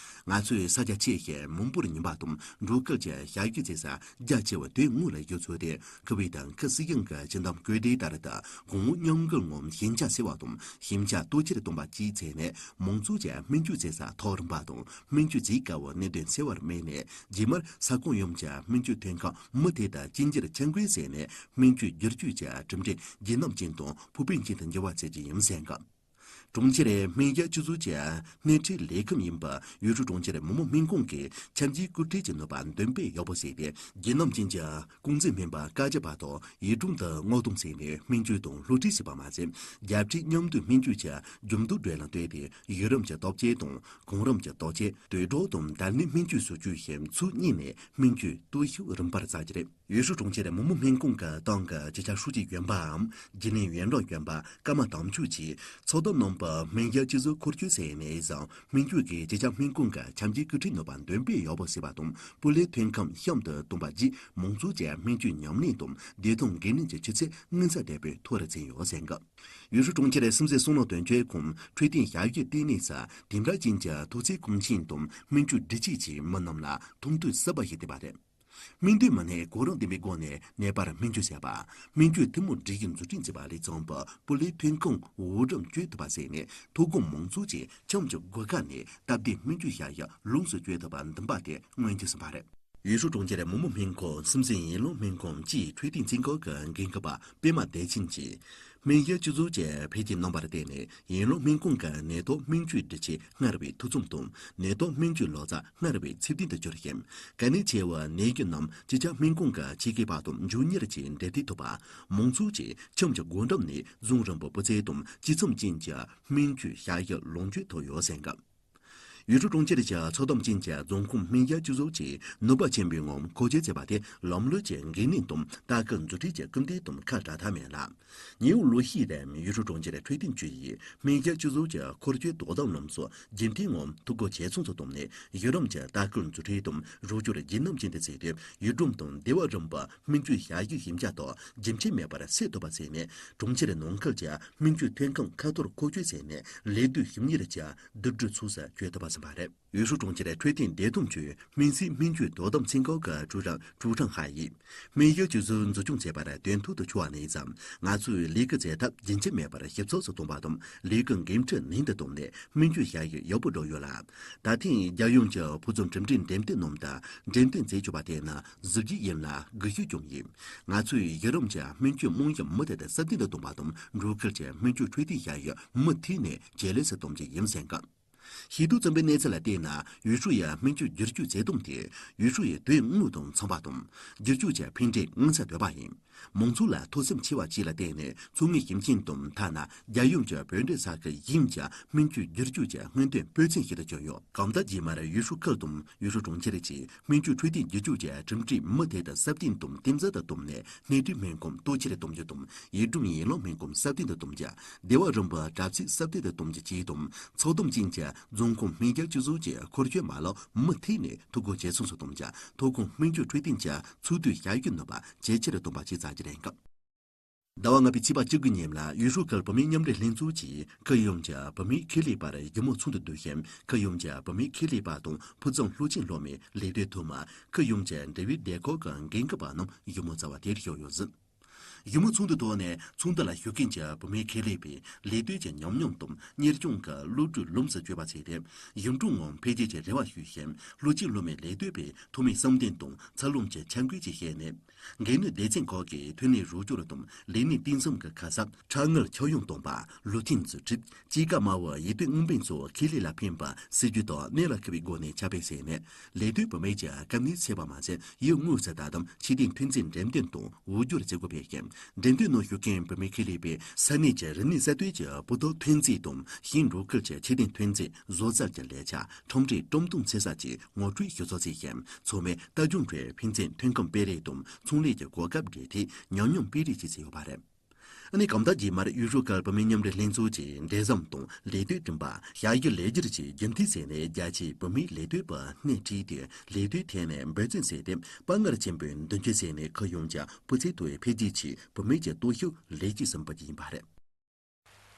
ང་ཚོས་ས་ཆ་ཆེ་ཞིང་མི་འབོར་ཉུང་བ་དང་འབྲོག་ཁུལ་གྱི་ཞབས་ཞུ་བྱེད་ས་རྒྱ་ཆེ་བ་དེ་དངོས་ལ་གཞི་བཙུགས་ཏེ་ཁུལ་ཨུ་དང་ཁུལ་སྲིད་གཞུང་གི་སྤྱི་འདོམས་བཀོད་སྒྲིག་ལྟར་དུ་གོང་འོག་མཉམ་འགུལ་ངང་ཞན་ཆ་སེལ་བ་དང་ཞན་ཆ་གཏོར་བཤེར་གཏོང་བ་བཅས་བྱས་ནས་མང་ཚོགས་ཀྱི་སྨན་བཅོས་བྱེད་ས་ཐོག་རིམ་པ་དང་སྨན་བཅོས་བྱེད་དཀའ་བའི་གནད་དོན་སེལ་བར་དམིགས་ནས་རྗེས་མར་ས་ཁོངས་ཡོངས་ཀྱི་སྨན་བཅོས་ཐོན་ཁུངས་མུ་མཐུད་དུ་གཅིག་གྱུར་འཆར་འགོད་བྱས་ནས་སྨན་བཅོས་བསྒྱུར་བཅོས་ཀྱི་གྲུབ་འབྲས་རྒྱུན་རྣམ་ཅན་དང་ཕུགས་ཕན་ཅན་དུ་འགྱུར་བ་བྱེད་རྒྱུ་ཡིན་གསུངས་གི། གྲོང་ཁྱེར་སྨན་རྒྱག་སྤྱི་ཚོགས་ཀྱི་སྣེ་ཁྲིད་ལས་ཁུངས་ཡིན་པ་ཡུས་ཧྲུའུ་གྲོང་ཁྱེར་མི་དམངས་སྨན་ཁང་གིས་འཆར་འགྱུར་སྐུལ་ཁྲིད་ཀྱི་ནུས་པ་འདོན་སྤེལ་ཡག་པོ་བྱས་ཏེ་རྒྱུན་རྣམ་ཅན་གྱི་ཀུང་ཟི་སྨན་པ་བཀའ་སྤྱི་བར་དུ་ཡུལ་གྲོང་དུ་མངགས་གཏོང་བྱས་ནས་སྨན་བཅོས་དང་སློབ་ཁྲིད་བྱས་པ་མ་ཟད། རྒྱབ་ཁྲལ་མཉམ་འདུས་སྨན་བཅོས་ཀྱི་འགྱུར་ལྡོག་བགྲོད་ལམ་བཏོད་དེ་ཡུལ་རིམ་གྱི་སྟོབས་ཆེན་དང་གོང་རིམ་གྱི་སྟོབས་ཆེན་དུད་འགྲོ་དང་འདབ་ནས་སྨན་བཅོས་སོགས་བཅས་ཀྱི་ཚུལ་གཉིས་ནས་སྨན་བཅོས་སྟོབས་ཤུགས་རིམ་པར་བཙག་རྒྱུ་རེད། ཡུས་ཧྲུའུ་གྲོང་ཁྱེར་མི་དམངས་སྨན་ཁང་གི་ཏང་གི་སྤྱི་ཁྱབ་ཧྲུའུ་ཅི་གཞོན་པའམ་རྒྱུན་ལས་ཡོན་ཀྲང་གཞོན་པ་ཀརྨ་དམ་ཆོས་ཀྱིས་ཚོགས་འདུ་གནང་པའི་སྨན་རྒྱག་སྤྱི་ཚོགས་འཁོར་སྐྱོད་ཟེར་ནས་བཟང་སྨན་བཅོས་ཀྱི་སྤྱི་ཁྱབ་སྨན་ཁང་གི་འཆར་འགྱུར་སྐུལ་ཁྲིད་ནུས་པ་འདོན་སྤེལ་ཡག་པོ་བྱས་པ་དང་སྤུས་ལེགས་ཐོན་ཁུངས་གཤམ་དུ་གཏོང་བ་བཅས་མང་ཚོགས་ཀྱི་སྨན་བཅོས་ཉམས་ལེན་དང་བདེ་ཐང་འགན་ལེན་གྱི་ཆུ་ཚད་མངོན་གསལ་དོད་པོས་མཐོ་རུ་ཕྱིན་ཡོད་ཟེར་གི། ཡུས་ཧྲུའུ་གྲོང་ཁྱེར་སྲིད་འཛིན་བསོད་ནམས་དོན་གཅོད་ཁོང་འཕྲོད་བསྟེན་ཞབས་ཞུའི་ལྟེ་གནས་སུ་དེ་འདྲ་ཅན་གྱི་ཐོག་བརྩེགས་ཀུང་ཆེན་དང་སྨན་བཅོས་སྒྲིག་ཆས་ཀྱིས་མི་རྣམས་ལ་མཐོང་ཐོས་གསར་པ་ཞིག་བཏོད་པ་རེད། སྨན་དོན་མི་སྣས་གོ་རིམ་ལྡན་པའི་སྒོ་ནས་ནད་པར་སྨན་བཅོས་བྱས་པ། སྨན་བཅོས་ཐུན་མོང་སྒྲིག་གཞི་འཛུགས་སྐྲུན་བྱས་པ་ལས་བརྩམས་པའི་སྤུས་ལེགས་ཐོན་ཁུངས་འོག་འགྲེམས་བཅོས་ཐུབ་པ་ཟེར་ནས་ཐོ་དགོང་མང་ཚོགས་ཀྱིས་ཁྱིམ་གྱི་སྒོ་ཁ་ནས་སྟབས་བདེའི་སྨན་བཅོས་བྱ་ཡུལ་ལོངས་སུ་སྤྱོད་ཐུབ་པ་འདིམ་པ་དེ་མངོན་གྱུར་ཕྱིན་པ་རེད། ཡུས་ཧྲུའུ་གྲོང་ཁྱེར་མི་དམངས་སྨན་ཁང་སྲིད་འཛིན་ཡིན་ལུང་སྨན་ཁང་སྤྱིའི་འཕྲོད་བསྟེན་རྩིས་འགོ་གི་འགན་འཁུར་བ་པདྨ་བདེ་ཆེན་གྱིས། སྨན་ཡུལ་སྤྱི་ཚོགས་ཀྱི་འཕེལ་རྒྱས་རྣམ་པར་བརྟེན་ནས་ཡན་ལག་སྨན་ཁང་གི་ནད་ཐོག་སྨན་བཅོས་སྒྲིག་ཆས་སྔར་བས་འཐུས་ཚང་དང་། ནད་ཐོག་སྨན་བཅོས་ལག་རྩལ་སྔར་བས་ཚད་ལྡན་དུ་གྱུར་ཞིང་། གལ་གནད་ཆེ་བའི་ནད་གཞི་རྣམས་སྤྱི་ཁྱབ་སྨན་ཁང་གི་ཆེད་མཁས་པ་དང་མགྱོགས་མྱུར་གྱིས་འགྲེམས་སྟོན་ཐུབ་པ། མང་ཚོགས་ཀྱིས་ཁྱིམ་གྱི་སྒོ་འགྲམ་ནས་རྫོང་རིམ་པའི་སྤུས་ཚད་དང་སྤྱི་མཚམས་ཅན་གྱི་སྨན་བཅོས་ཞབས་ཞུ་ལོངས་སྤྱོད་ཐུབ་ཡོད་ཟེར་འདུག་ཡུས་ཧྲུའུ་གྲོང་ཁྱེར་གྱི་ཚོགས་བསྡོམས་ཅན་གྱི་རྫོང་ཁོངས་སྨན་ཞབས་སྤྱི་ཚོགས་ཀྱིས་ནུས་པ་ཆེན་པོའི་ངང་མཁོ་ཆས་བཙལ་བ་དེ་ལམ་ལུགས་ཀྱི་འགན་ལེན་དང་ལྟ་སྐུལ་མཛུབ་ཁྲིད་ཀྱི་སྐུལ་འདེད་དང་ཁ་བྲལ་ཐབས་མེད་ལ། ཉེ་བའི་ལོ་ཤས་རིང་ཡུས་ཧྲུའུ་གྲོང་ཁྱེར་འཕྲོད་བསྟེན་ཅུས་ཡིས་སྨན་ཞབས་སྤྱི་ཚོགས་ཀྱི་འཁོར་སྐྱོད་དོ་དམ་ལམ་སྲོལ་རྒྱུན་མཐུད་ངང་འཐུས་སྒོ་ཇེ་ཚང་དུ་བཏང་ནས། གཞི་རིམ་གྱི་ལྟ་སྐུལ་མཛུབ་ཁྲིད་དང་རོགས་སྐྱོར་རྒྱུན་རྣམ་ཅན་དུ་བརྩིས་ཏེ། ཡུལ་ཁྲིམས་དང་སྡེ་བ་རིམ་པ་སྨན་བཅོས་ཞབས་ཞུ་ཞིབ་འཇུག་ཐོག་རྒྱུན་ཆད་མེད་པར་སེལ་ཐུབ་པ་བྱས་ནས། གྲོང་ཁྱེར་ནང་ཁུལ་གྱི་སྨན་བཅོས་ཐོན་ཁུངས་ཁ་ཐོར་མཁོ་སྤྲོད་བྱས་ནས། ལས་སྡུད་ཞིབ་གཉེར་གྱི་བསྡུ་སྒྲིག་ཚུགས་སུ་བཅུག་ཐུབ་པ་ཟིན་པ་རེད། ཡུས་ཧྲུའུ་གྲོང་ཁྱེར་འཕྲོད་བསྟེན་བདེ་ཐང་ཅུས་སྨན་རྩིས་སྨན་བཅོས་དོ་དམ་ཚན་ཁག་གི་ཀྲུའུ་ཀྲང་ཀྲུའུ་ཁྲང་ཧའེ་ཡིས། སྨན་ཞབས་སྤྱི་ཚོགས་འཛུགས་སྐྱོང་བྱེད་པར་དོན་ཐོག་ཏུ་འཁྱོལ་བ་ནས་བཟུང་། ང་ཚོས་ལས་ཀའི་བྱེད་ཐབས་རྒྱུན་ཆད་མེད་པར་ཞིབ་ཚགས་སུ་གཏོང་བ་དང་། ལས་ཀའི་འགན་འཁྲི་ནན་དུ་བཏོན་ནས་སྨན་བཅོས་ཞབས་ཞུ་ཡག་པོ་བསྒྲུབས་ཡོད་ལ། ད་ཐེངས་རྒྱལ་ཡོངས་ཀྱི་ཕུན་སུམ་གྲུབ་འབྲས་འགྲེམས་སྟོན་ནང་དུ་འགྲེམས་སྟོན་མཛད་བཅུག་པ་དེ་ནི་གཟི་བརྗིད་ཡིན་ལ་སྒུལ་ཤུགས་ཀྱང་ཡིན། ང་ཚོས་གཞི་རིམ་གྱི་སྨན་བཅོས་རྨང་གཞི་མུ་མཐུད་དུ་སྲ་བརྟན་དུ་གཏོང་བ་དང་། འགྲོ་ཁུལ་གྱི་སྨན་བཅོས་འཕྲོད་བསྟེན་ཞབས་ཞུ་མུ་མཐུད་ནས་ཇེ་ལེགས་སུ་གཏོང་རྒྱུ་ཡིན་ཟེར་འདུག་ཤེས་རྟོགས་ཚན་པའི་གནས་ཚུལ་ལ་བལྟས་ན། ཡུས་ཧྲུའུ་ཡི་སྨན་བཅོས་བསྒྱུར་བཅོས་བྱེད་སྟངས་དེ་ཡུས་ཧྲུའུ་ཡི་དོན་དངོས་དང་འཚམ་པ་དང་། བསྒྱུར་བཅོས་ཀྱི་ཕན་འབྲས་མངོན་གསལ་དོད་པ་ཡིན། མང་ཚོགས་ལ་ཐོགས་སེམས་ཆེ་བ་བཅས་ལ་བརྟེན་ནས། མཚོ་སྔོན་ཞིང་ཆེན་དང་ཐ་ན་རྒྱལ་ཡོངས་ཀྱི་བོད་འབྲེལ་ས་ཁུལ་གཞན་གྱི་སྨན་བཅོས་བསྒྱུར་བཅོས་ཀྱི་སྔོན་ཐོན་སྤུས་ཚད་ཞིག་ཏུ་གྱུར་ཡོད། གང་ལྟར་རྗེས་མར་ཡུས་ཧྲུའུ་ཁུལ་དང་ཡུས་ཧྲུའུ་གྲོང་ཁྱེར་གྱིས་སྨན་བཅོས་འཕྲོད་བསྟེན་བསྒྱུར་བཅོས་ཀྱི་གྲུབ་འབྲས་མུ་མཐུད་དུ་སྲ་བརྟན་དང་རྟེན་གསར་དུ་བཏང་ནས། སྣེ་ཁྲིད་སྨན་ཁང་སྟོབས་ཆེར་གཏོང་རྒྱུ་དང་། ཡུལ་ཁྲིམས་ཡན་ལག་སྨན་ཁང་སྲ་བརྟན་དུ་གཏོང་རྒྱུ། སྡེ་བ་རིམ་པ་གྲྭ་ཚིགས་སྲ་བརྟན་དུ་གཏོང་རྒྱུ་བཅས་དང་། ཚོགས་བསྡོམས་ཅན་གྱི་རྫོང་ཁོངས་སྨན་རྒྱག་སྤྱི་ཚོགས་ཀྱི་འཁོར་སྐྱོད་མ་ལག་མུ་མཐུད་ནས་འཐུས་སྒོ་ཇེ་ཚང་དུ་གཏོང་རྒྱུ། ཐོན་ཁུངས་སྨན་བཅོས་འཕྲོད་བསྟེན་གྱི་ཚོགས་འདུའི་བྱ་ཡུལ་ནུས་པ་ཇེ་ཆེར་གཏོང་བ་བཅས་བྱ་རྒྱུ་རེད་འགོ། ཟླ་བ་ལྔ་པའི་ཚེས་པ་བཅུ་དགུ་ཉིན་ལ་ཡུས་ཧྲུའུ་ཁུལ་བུད་མེད་མཉམ་འབྲེལ་ལྷན་ཚོགས་ཀྱིས་ཁུལ་ཡོངས་ཀྱི་བུད་མེད་ཁེ་ལས་པར་ཞི་མོལ་ཚོགས་འདུ་བསྡུས་ཤིང་། ཁུལ་ཡོངས་ཀྱི་བུད་མེད་ཁེ་ལས་པ་དང་ཕུགས་བསམ་ལྷོ་ཆེན་སློབ་མའི་ལས་དོན་ཐོག་མ། ཁུལ་ཡོངས་ཀྱི་འབྲེལ་ཡོད་སྡེ་ཁག་གི་འགན་འཁུར་བ་རྣམས་ཞི་མོལ་བྱ་བ་དེར་ཞུགས་ཡོད་ཟིན། ཞི་མོལ་ཚོགས་འདུའི་ཐོག་ནས་ཚོགས་འདུ་ལ་ཞུགས་མཁན་གྱི་བུད་མེད་ཁེ་ལས་པས་ལས་དོན་གྱི་ཉམས་མྱོང་དང་གཉེར་སྐྱོང་གི་བློ་གྲོས་ལོངས་སུ་སྤྱོད་པ་བྱས་ཏེ། གཞུང་གྲོན་ངང་འཕེལ་རྒྱས་ཀྱི་རེ་བ་ཞུས་ཤིང་། ལྷོ་ཆེན་སློབ་མའི་ལས་དོན་པའི་ཐོག་མའི་བསམ་འདུན་དང་འཚར་ལོངས་ཀྱི་འཆར་འགོད་བཅས་བཤད་ནས། འགན་ནུས་སྡེ་ཚན་ཁག་གིས་ཐོན་ལས་རོགས་སྐྱོར་དང་ལས་གནས་གཏིང་ཟབ་ཀྱི་ཁ་གསབ། ཁྲལ་དངུལ་ཁྱབ་ཡོངས་གཏོང་བ། ལུགས་མཐུན་རྩིས་ཁྲིམས། སྐྱེད་ཀ་དམའ་བའི་ཡིད་རྟོན་དངུལ་འབེལ་སོགས་ཁེ་ལས་ལ་ཕན་པ་སྲིད་ཇུས་དང་གནད་ལ་འཁེལ་བའི་སྒོ་ནས་ཁྱབ་སྤེལ་བྱས་ནས། ལས་དོན་བུད་མེད་ཀྱི་དཀའ་གནད་སེལ་བ་མ་ཟད། ཡུལ་དངོས་སུ་ད་དུང་ཁྱད་ལྡན་ཐོན་རྫས་འགྲེམས་སྟོན་དང་འོས་སྦྱོར་བྱེད་སྒོ་སྤེལ་ཞིང་། འགྲེམས་སྟོན་ནང་ཞུགས་མཁན་བུད་མེད་ཁེ་ལས་པས་ས་གནས་ཀྱི་རིག་གནས་གསར་གཏོད་ཀྱི་སྤུ་མདོག་ཐོན་རྫས་དང་། ཞིང་འབྲོག་ཁུལ་གྱི་ཁྱད་ལྡན་ཐོན་རྫས་བཟོ་རྩལ་གྱི་ལེགས་ཆ། ཁྲོམ་རའི་ཁྲོམ་གཏོང་ཚན་གསར་བཅས་ངོ་སྤྲོད་ཞུ་ཚོགས་བྱས་ཤིང་། ཚང་མས་ལྟ་སྐྱོང་ཁྲོད་ཕན་ཚུན་ཐོན་ཁུངས་སྤེལ་རེས་དང་ཚོང་ལས་ཀྱི་གོ་སྐབས་སྦྲེལ་ཐད་ཉམས་མྱོང་སྤེལ་རེས་བཅས་བྱས་ཡོད་པ་རེད། ཨ་ནི་གང་ལྟར་རྗེས་མར་ཡུས་ཧྲུའུ་ཁུལ་བུད་མེད་མཉམ་འབྲེལ་ལྷན་ཚོགས་ཀྱིས་འབྲེལ་ཟམ་དང་ལས་དོན་སྐྲུན་པ། ཞབས་ཞུ་ལས་སྒྱུར་བཅས་རྒྱུན་མཐུད་བྱས་ནས། རྒྱ་ཆེའི་བུད་མེད་ལས་དོན་པ་སྣེ་ཁྲིད་དེ་ལས་དོན་ཐད་ནས་འབད་བརྩོན་བྱས་ཏེ། དཔའ་ངར་ཆེན་པོས་མདུན་སྐྱོད་བྱས་ནས། ཁུལ་ཡོངས་ཀྱི་སྤུས་ཚད་མཐོ་བའི་འཕེལ་རྒྱས་ཆེད་བུད་མེད་ཀྱི་སྟོབས་ཤུགས་ལེགས་སྐྱེས་སུ་འབུལ་རྒྱུ་ཡིན་པ་རེད།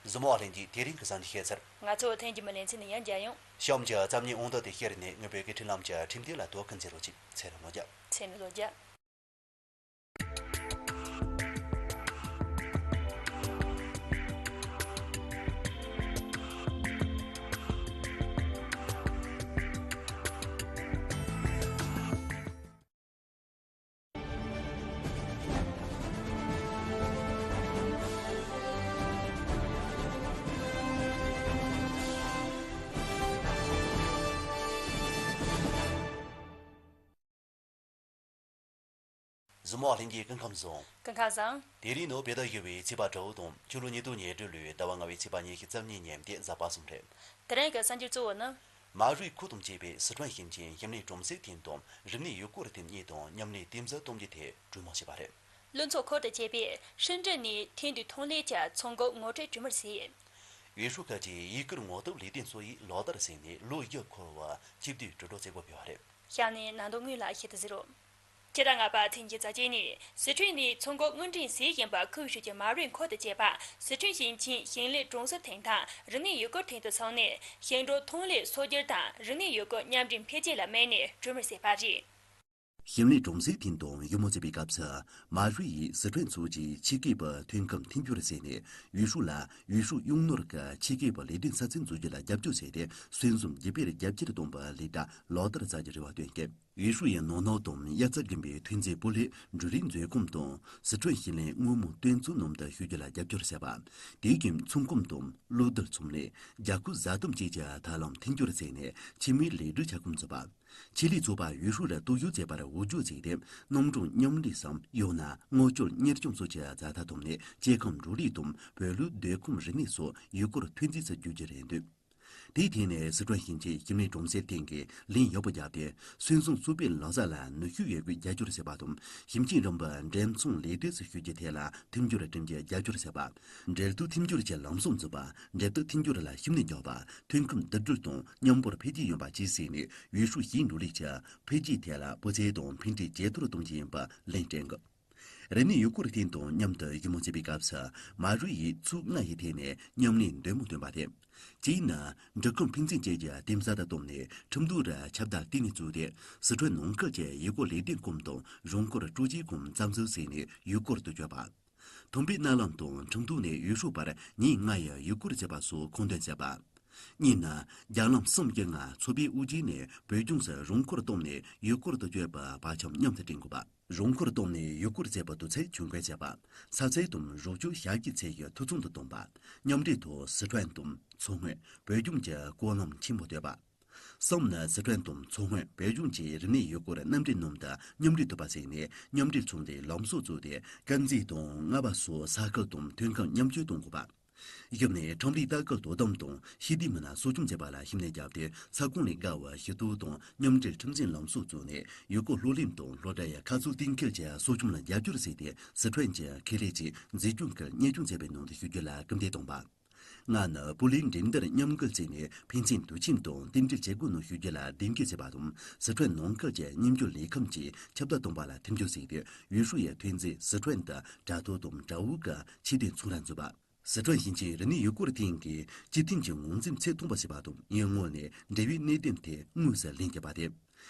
གཟིགས་མོ་བ་ལྷན་རྒྱས། དེ་རིང་གི་གསར་འགྱུར་ཤེས་ཚར། ང་ཚོ་ཐེངས་རྗེས་མའི་ལེ་ཚན་ནས་ཡང་མཇལ་ཡོང་། གཤམ་གྱི་རྩོམ་ཉིད་འོང་དུ་དེ་ཤེར་ནས་ངའི་བོད་སྐད་འཕྲིན་ལམ་གྱི་ཁྲིམས་དེབ་ལ་དོ་ཁུར་མཛད་རོགས་གྱིས། ཚེ་རིང་ལོ་བརྒྱ། ཚེ་རིང་ལོ་བརྒྱ། གཟིགས་མོ་བ་ལྷན་རྒྱས། སྐུ་ཁམས་བཟང་། སྐུ་ཁམས་བཟང་། དེ་རིང་ནི་བོད་ཟླ་བཞི་པའི་ཚེས་པ་དྲུག་དང་། ཕྱི་ལོ་ཉིས་སྟོང་ཉེར་དྲུག་ལོའི་ཟླ་བ་ལྔ་པའི་ཚེས་པ་ཉི་ཤུ་རྩ་གཉིས་ཉིན་ཏེ་གཟའ་པ་སངས་རེད། དེ་རིང་གི་གསར་འགྱུར་གཙོ་བོ་ནི། མ་རུའི་ཁུལ་དང་བཅས་པའི་སི་ཁྲོན་ཞིང་ཆེན་ཞིང་ལས་གྲོང་གསེབ་ཐིང་དང་རིག་གནས་ཡུལ་སྐོར་ཐིང་གཉིས་དང་མཉམ་ལས་གཏིང་ཟབ་གཏོང་རྒྱུའི་ཐད་གྲོས་མོལ་བྱས་པ་རེད། བློན་ཚོགས་འཁོར་དུ་བཅས་པས་ཧྲིན་ཀྲིན་ནས་ཐིང་དུ་ཐོན་ལས་ཀྱི་ཚོང་སྒོ་ངོ་སྤྲོད་གྲོས་མོལ་བྱས། ཡུས་ཧྲུའུ་ཁུལ་གྱིས་ཡུལ་སྐོར་ངོ་དེབ་ལས་དོན་སོགས་ལག་བསྟར་བྱས་ནས་ལོ་བཞི་འཁོར་བའི་གཅིག་བསྡུས་གྲོས་གྲོགས་བྱེད་སྒོ་སྤེལ་བ་རེད། གཤམ་ནས་ནང་དོན་དངོས་ལ་ཞིབ་ཏུ་གཟིགས་རོགས། སྤྱི་ཟླ་ལྔ་པ་ཚེས་ཉི་ཤུ་རྩ་གཅིག་ཉིན་སི་ཁྲོན་ནས་ཚོང་སྒོ་དངུལ་འདྲེན་བྱེད་བཞིན་པ་ཁུལ་ཤོད་ཀྱི་མ་རུའི་འཁོར་དུ་བཅས་པ་སི་ཁྲོན་ཞིང་ཆེན་ཞིང་ལས་གྲོང་གསེབ་ཐིང་དང་རིག་གནས་ཡུལ་སྐོར་ཐིང་དུ་སོང་ནས། ཞིང་འབྲོག་ཐོན་ལས་སོ་སྒྱུར་དང་རིག་གནས་ཡུལ་སྐོར་མཉམ་འདྲེས་འཕེལ་རྒྱས་ལ་དམིགས་ནས་གྲོས་མོལ་བྱས་པ་རེད། ཞིང་ལས་གྲོང་གསེབ་ཐིང་དང་ཞི་མོལ་བྱེད་པའི་སྐབས་སུ། མ་རུའི་སི་ཁྲོན་ཚོགས་ཀྱིས་ཆེད་མཁས་པའི་ཐོན་ཁུངས་མཐུན་སྦྱོར་བྱས་ནས། ཡུས་ཧྲུའུ་ལ་ཡུས་ཧྲུའུ་གཡུང་ནོར་གྱི་ཆེད་མཁས་པའི་ལས་དོན་ས་ཚིགས་འཛུགས་རྒྱུ་ལ་རྒྱབ་སྐྱོར་བྱས་ཏེ། ཟན་འཛོམས་བརྒྱུད་སྤེལ་རྒྱ་ཆེར་གཏོང་བའི་ལས་གྲྭ་ལག་བསྟར་བྱ་རྒྱུའི་རེ་བ་བཏོན་སྐད། ཡུས་ཧྲུའུ་ཡི་ནོར་གནག་དང་དབྱར་རྩྭ་དགུན་འབུའི་ཐོན་རྫས་སྤུས་ལེགས་འབྲུ་རིགས་མཛོད་ཁང་དང་སི་ཁྲོན་ཞིང་ལས་སྔོན་མ་བསྟེན་ཚུལ་སྣུམ་དུ་ཞུ་རྒྱུ་ལ་རྒྱབ་སྐྱོར་བྱས་པ། དེའི་རྐྱེན་ཚོང་ཁང་དང་གློག་རྡུལ་ཚོང་ལས་རྒྱ་སྐོར་བཟའ་བཏུང་བཅས་ཀྱི་ཐབས་ལམ་མཐུན་སྦྱོར་བྱས་ནས་ཆེད་མོས་ལས་སྒྲུབ་ཁྱབ་ཁོངས་བཙུགས་པ། ཆེད་ལས་ཚོགས་པ་ཡུས་ཧྲུའུ་རུ་གཏོད་བཞུགས་བྱས་པར་འོས་སྦྱོར་བྱས་ཏེ། རྣམ་གྲངས་མཉམ་ལས་སམ་ཡང་ན་མངགས་བཅོལ་གཉེར་སྐྱོང་སོགས་ཀྱི་བྱ་ཐབས་ཐོག་ནས་སྐྱེ་ཁམས་འབྲུ་རིགས་དང་བོད་ལུགས་སྡོད་ཁམས་རིག་གནས་སོགས་ཡུལ་སྐོར་ཐོན་རྫས་སུ་བསྒྱུར་རྒྱུ་རེད་འདོད། དེའི་ཐད་ནས་སི་ཁྲོན་ཞིང་ཆེན་ཞིང་ལས་གྲོང་གསེབ་ཐིང་གིས་ལན་ཡག་པོ་བརྒྱབ་སྟེ། སོན་བཟང་གཙོ་ཕལ་ལོ་གསར་ལ་ནུས་ཤུགས་ཡོད་རྒུས་རྒྱབ་སྐྱོར་བྱས་པ་དང་། ཞིང་ཆེན་རིམ་པ་འགྲེམས་ཚོང་ལས་སྡེ་སུ་ཞུགས་རྒྱུ་ཐད་ལ་མཐུན་སྦྱོར་འགྲིམ་རྒྱུའི་རྒྱབ་སྐྱོར་བྱས་པ། འབྲེལ་གཏུག་མཐུན་སྦྱོར་གྱི་ལམ་སྲོལ་འཛུགས་པ། འབྲེལ་གཏུག་མཐུན་སྦྱོར་ལ་ཤུགས་སྣོན་རྒྱག་པ། ཐོན་ཁུངས་འདུ་སྒྲིལ་དང་མཉམ་སྤུར་འཕེལ་རྒྱས་ཡོང་བ་བཅས་བྱས་ནས་ཡུས་ཧྲུའུ་ཞིང་འབྲོག་ལས་ཀྱི་འཕེལ་རྒྱས་ཐད་ལ་སྤུས་ཚད་དང་ཕན་འབྲས་ཇེ་མཐོར་གཏོང་རྒྱུ་ཡིན་པ་ལན་སྤྲད་འགོ། རིག་གནས་ཡུལ་སྐོར་ཐིང་དང་མཉམ་དུ་ཞུ་མོལ་བྱེད་པའི་སྐབས་སུ། མ་རུའི་ཡིས་ཚོུད་ལྔ་ཡི་ཐད་ནས་མཉམ་ལས་འདོད་མོས་བཏོན་པ་སྟེ། གཅིག་ནི། འབྲི་ཁུངས་ཕན་ཚུན་བཅས་ཀྱི་ལྟེ་གསར་དུ་བཏོན་ནས་ཁྲིམས་གཏུག་རུ་ཁྱབ་གདལ་ལྟེ་གནས་བཙུགས་ཏེ། སི་ཁྲོན་ནང་ཁུལ་གྱི་ཡུལ་སྐོར་ལས་སྡེ་ཁོངས་དང་རོང་སྐོར་སྤྲོ་སྐྱིད་ཁོངས་རྩ་འཛུགས་བྱས་ནས་ཡུལ་སྐོར་དུ་བསྐྱོད་པ། ཐོན་པའི་མནའ་ལམ་དང་ཁྲིམས་གཏུག་ནས་ཡུས་ཧྲུའུ་བར་ཉིན་ལྔ་ཡི་ཡུལ་སྐོར་བྱེད་པ་སོགས་མཁོ་འདོན་བྱས་པ། གཉིས་ནི། རྒྱ་ལམ་གསུམ་བརྒྱུད་ལྔ་མཚོ་པའི་དབུ་རྒྱུད་ནས་བོད་ལྗོངས་སུ་རོང་སྐོར་བཏང་ནས་ཡུལ་སྐོར་དུ་བསྐྱོད་པའི་བར་ཁྱམས་མཉམ་དུ་སྒྲིག་དགོས་པ། རོང་སྐོར་བཏང་ནས་ཡུལ་སྐོར་བྱེད་པའི་དུས་ཚོད་ཆུང་འགོད་བྱེད་པ། ས་ཚིགས་དང་རོགས་སྐྱོར་བྱ་རྒྱུའི་ཚད་ཀྱི་མཐོ་ཚད་དུ་གཏོང་བ། མཉམ་འབྲེལ་ཐོག་སི་ཁྲོན་དང་མཚོ་སྔོན། བོད་ལྗོངས་ཀྱི་སྐོར་ལམ་ཆེན་པོ་གཏོད་པ། གསུམ་ནི། སི་ཁྲོན་དང་མཚོ་སྔོན། བོད་ལྗོངས་ཀྱི་རིག་གནས་ཡུལ་སྐོར་མནའ་འབྲེལ་སྣུམ་དུ་མཉམ་འདྲེས་ཐུབ་པ་བྱས་ནས་མཉམ་འབྲེལ་ཚོང་ལས་ལམ་སྲོལ་བཙུགས་ཏེ། དཀར་མཛེས་དང་རྔ་བ་སོགས་ས་ཁུལ་དང་ཐོན་ཁུངས་མཉམ་སྤྱོད་གཏོང་དགོས་པ། བཞི་ནས། ཁྲོམ་རའི་ལྟ་སྐུལ་དོ་དམ་དང་ཞི་བདེའི་མི་སྣ་གསོ་སྐྱོང་བྱེད་པ་ལ་ཤུགས་སྣོན་བརྒྱབ་སྟེ། ས་ཁོངས་ལས་བརྒལ་བའི་ཞི་གཏོད་དང་མཉམ་འབྲེལ་ཁྲིམས་འཛིན་ལམ་སྲོལ་བཙུགས་ནས། ཡུལ་སྐོར་ལྷུག་ལེན་དང་སློབ་གྲྭ་ཡི་ཁ་གསབ་གཏན་འཁེལ་གྱི་གསོ་སྐྱོང་ལ་རྒྱབ་སྐྱོར་བྱས་ཏེ། སི་ཁྲོན་གྱི་ཁེ་ལས་ཀྱིས་འཛིན་སྐྱོང་གི་གཉེར་སྐྱོང་བྱེད་པའི་ནང་དུ་ཞུགས་རྒྱུ་ལ་སྐུལ་འདེད་གཏོང་བ། ལྔ་ནི། སྤུས་ལེགས་འགྲན་བསྡུར་མཉམ་འགུལ་བྱས་ནས་ཕན་ཚུན་དུས་ཆེན་དང་རྟེན་འབྲེལ་བྱེད་སྒོ་ནང་ཞུགས་རྒྱུ་ལ་གདེང་འཇོག་བྱེད་པ་དང་། སི་ཁྲོན་ནང་ཁུལ་གྱི་མཉམ་སྤྱོད་ལས་ཁུངས་ཀྱིས་ཁྱབ་གདལ་གཏོང་བ་ལ་མཐུན་སྦྱོར་བྱས་ཏེ། ཡུས་ཧྲུའུ་ཡི་ཐོན་རྫས་སི་ཁྲོན་དུ་དྲ་ཐོག་དང་དྲ་འབུག་གི་ཆེད་དོན་ཚོང་ར་འཛུགས་པ། སི་ཁྲོན་ཞིང་ཆེན་རིག་གནས་ཡུལ་སྐོར་ཐིང་གིས་སྤྱི་ཐིམ་གྱི་ངོས་འཛིན་ཚད་མཐོན་པོ་བྱེད་པ་དང་། ཡུལ་དངོས་ནས་འབྲེལ་ཡོད་གནད་དོན་ཐད་དངོས་སུ་ལན་བརྒྱབ་པ་སྟེ།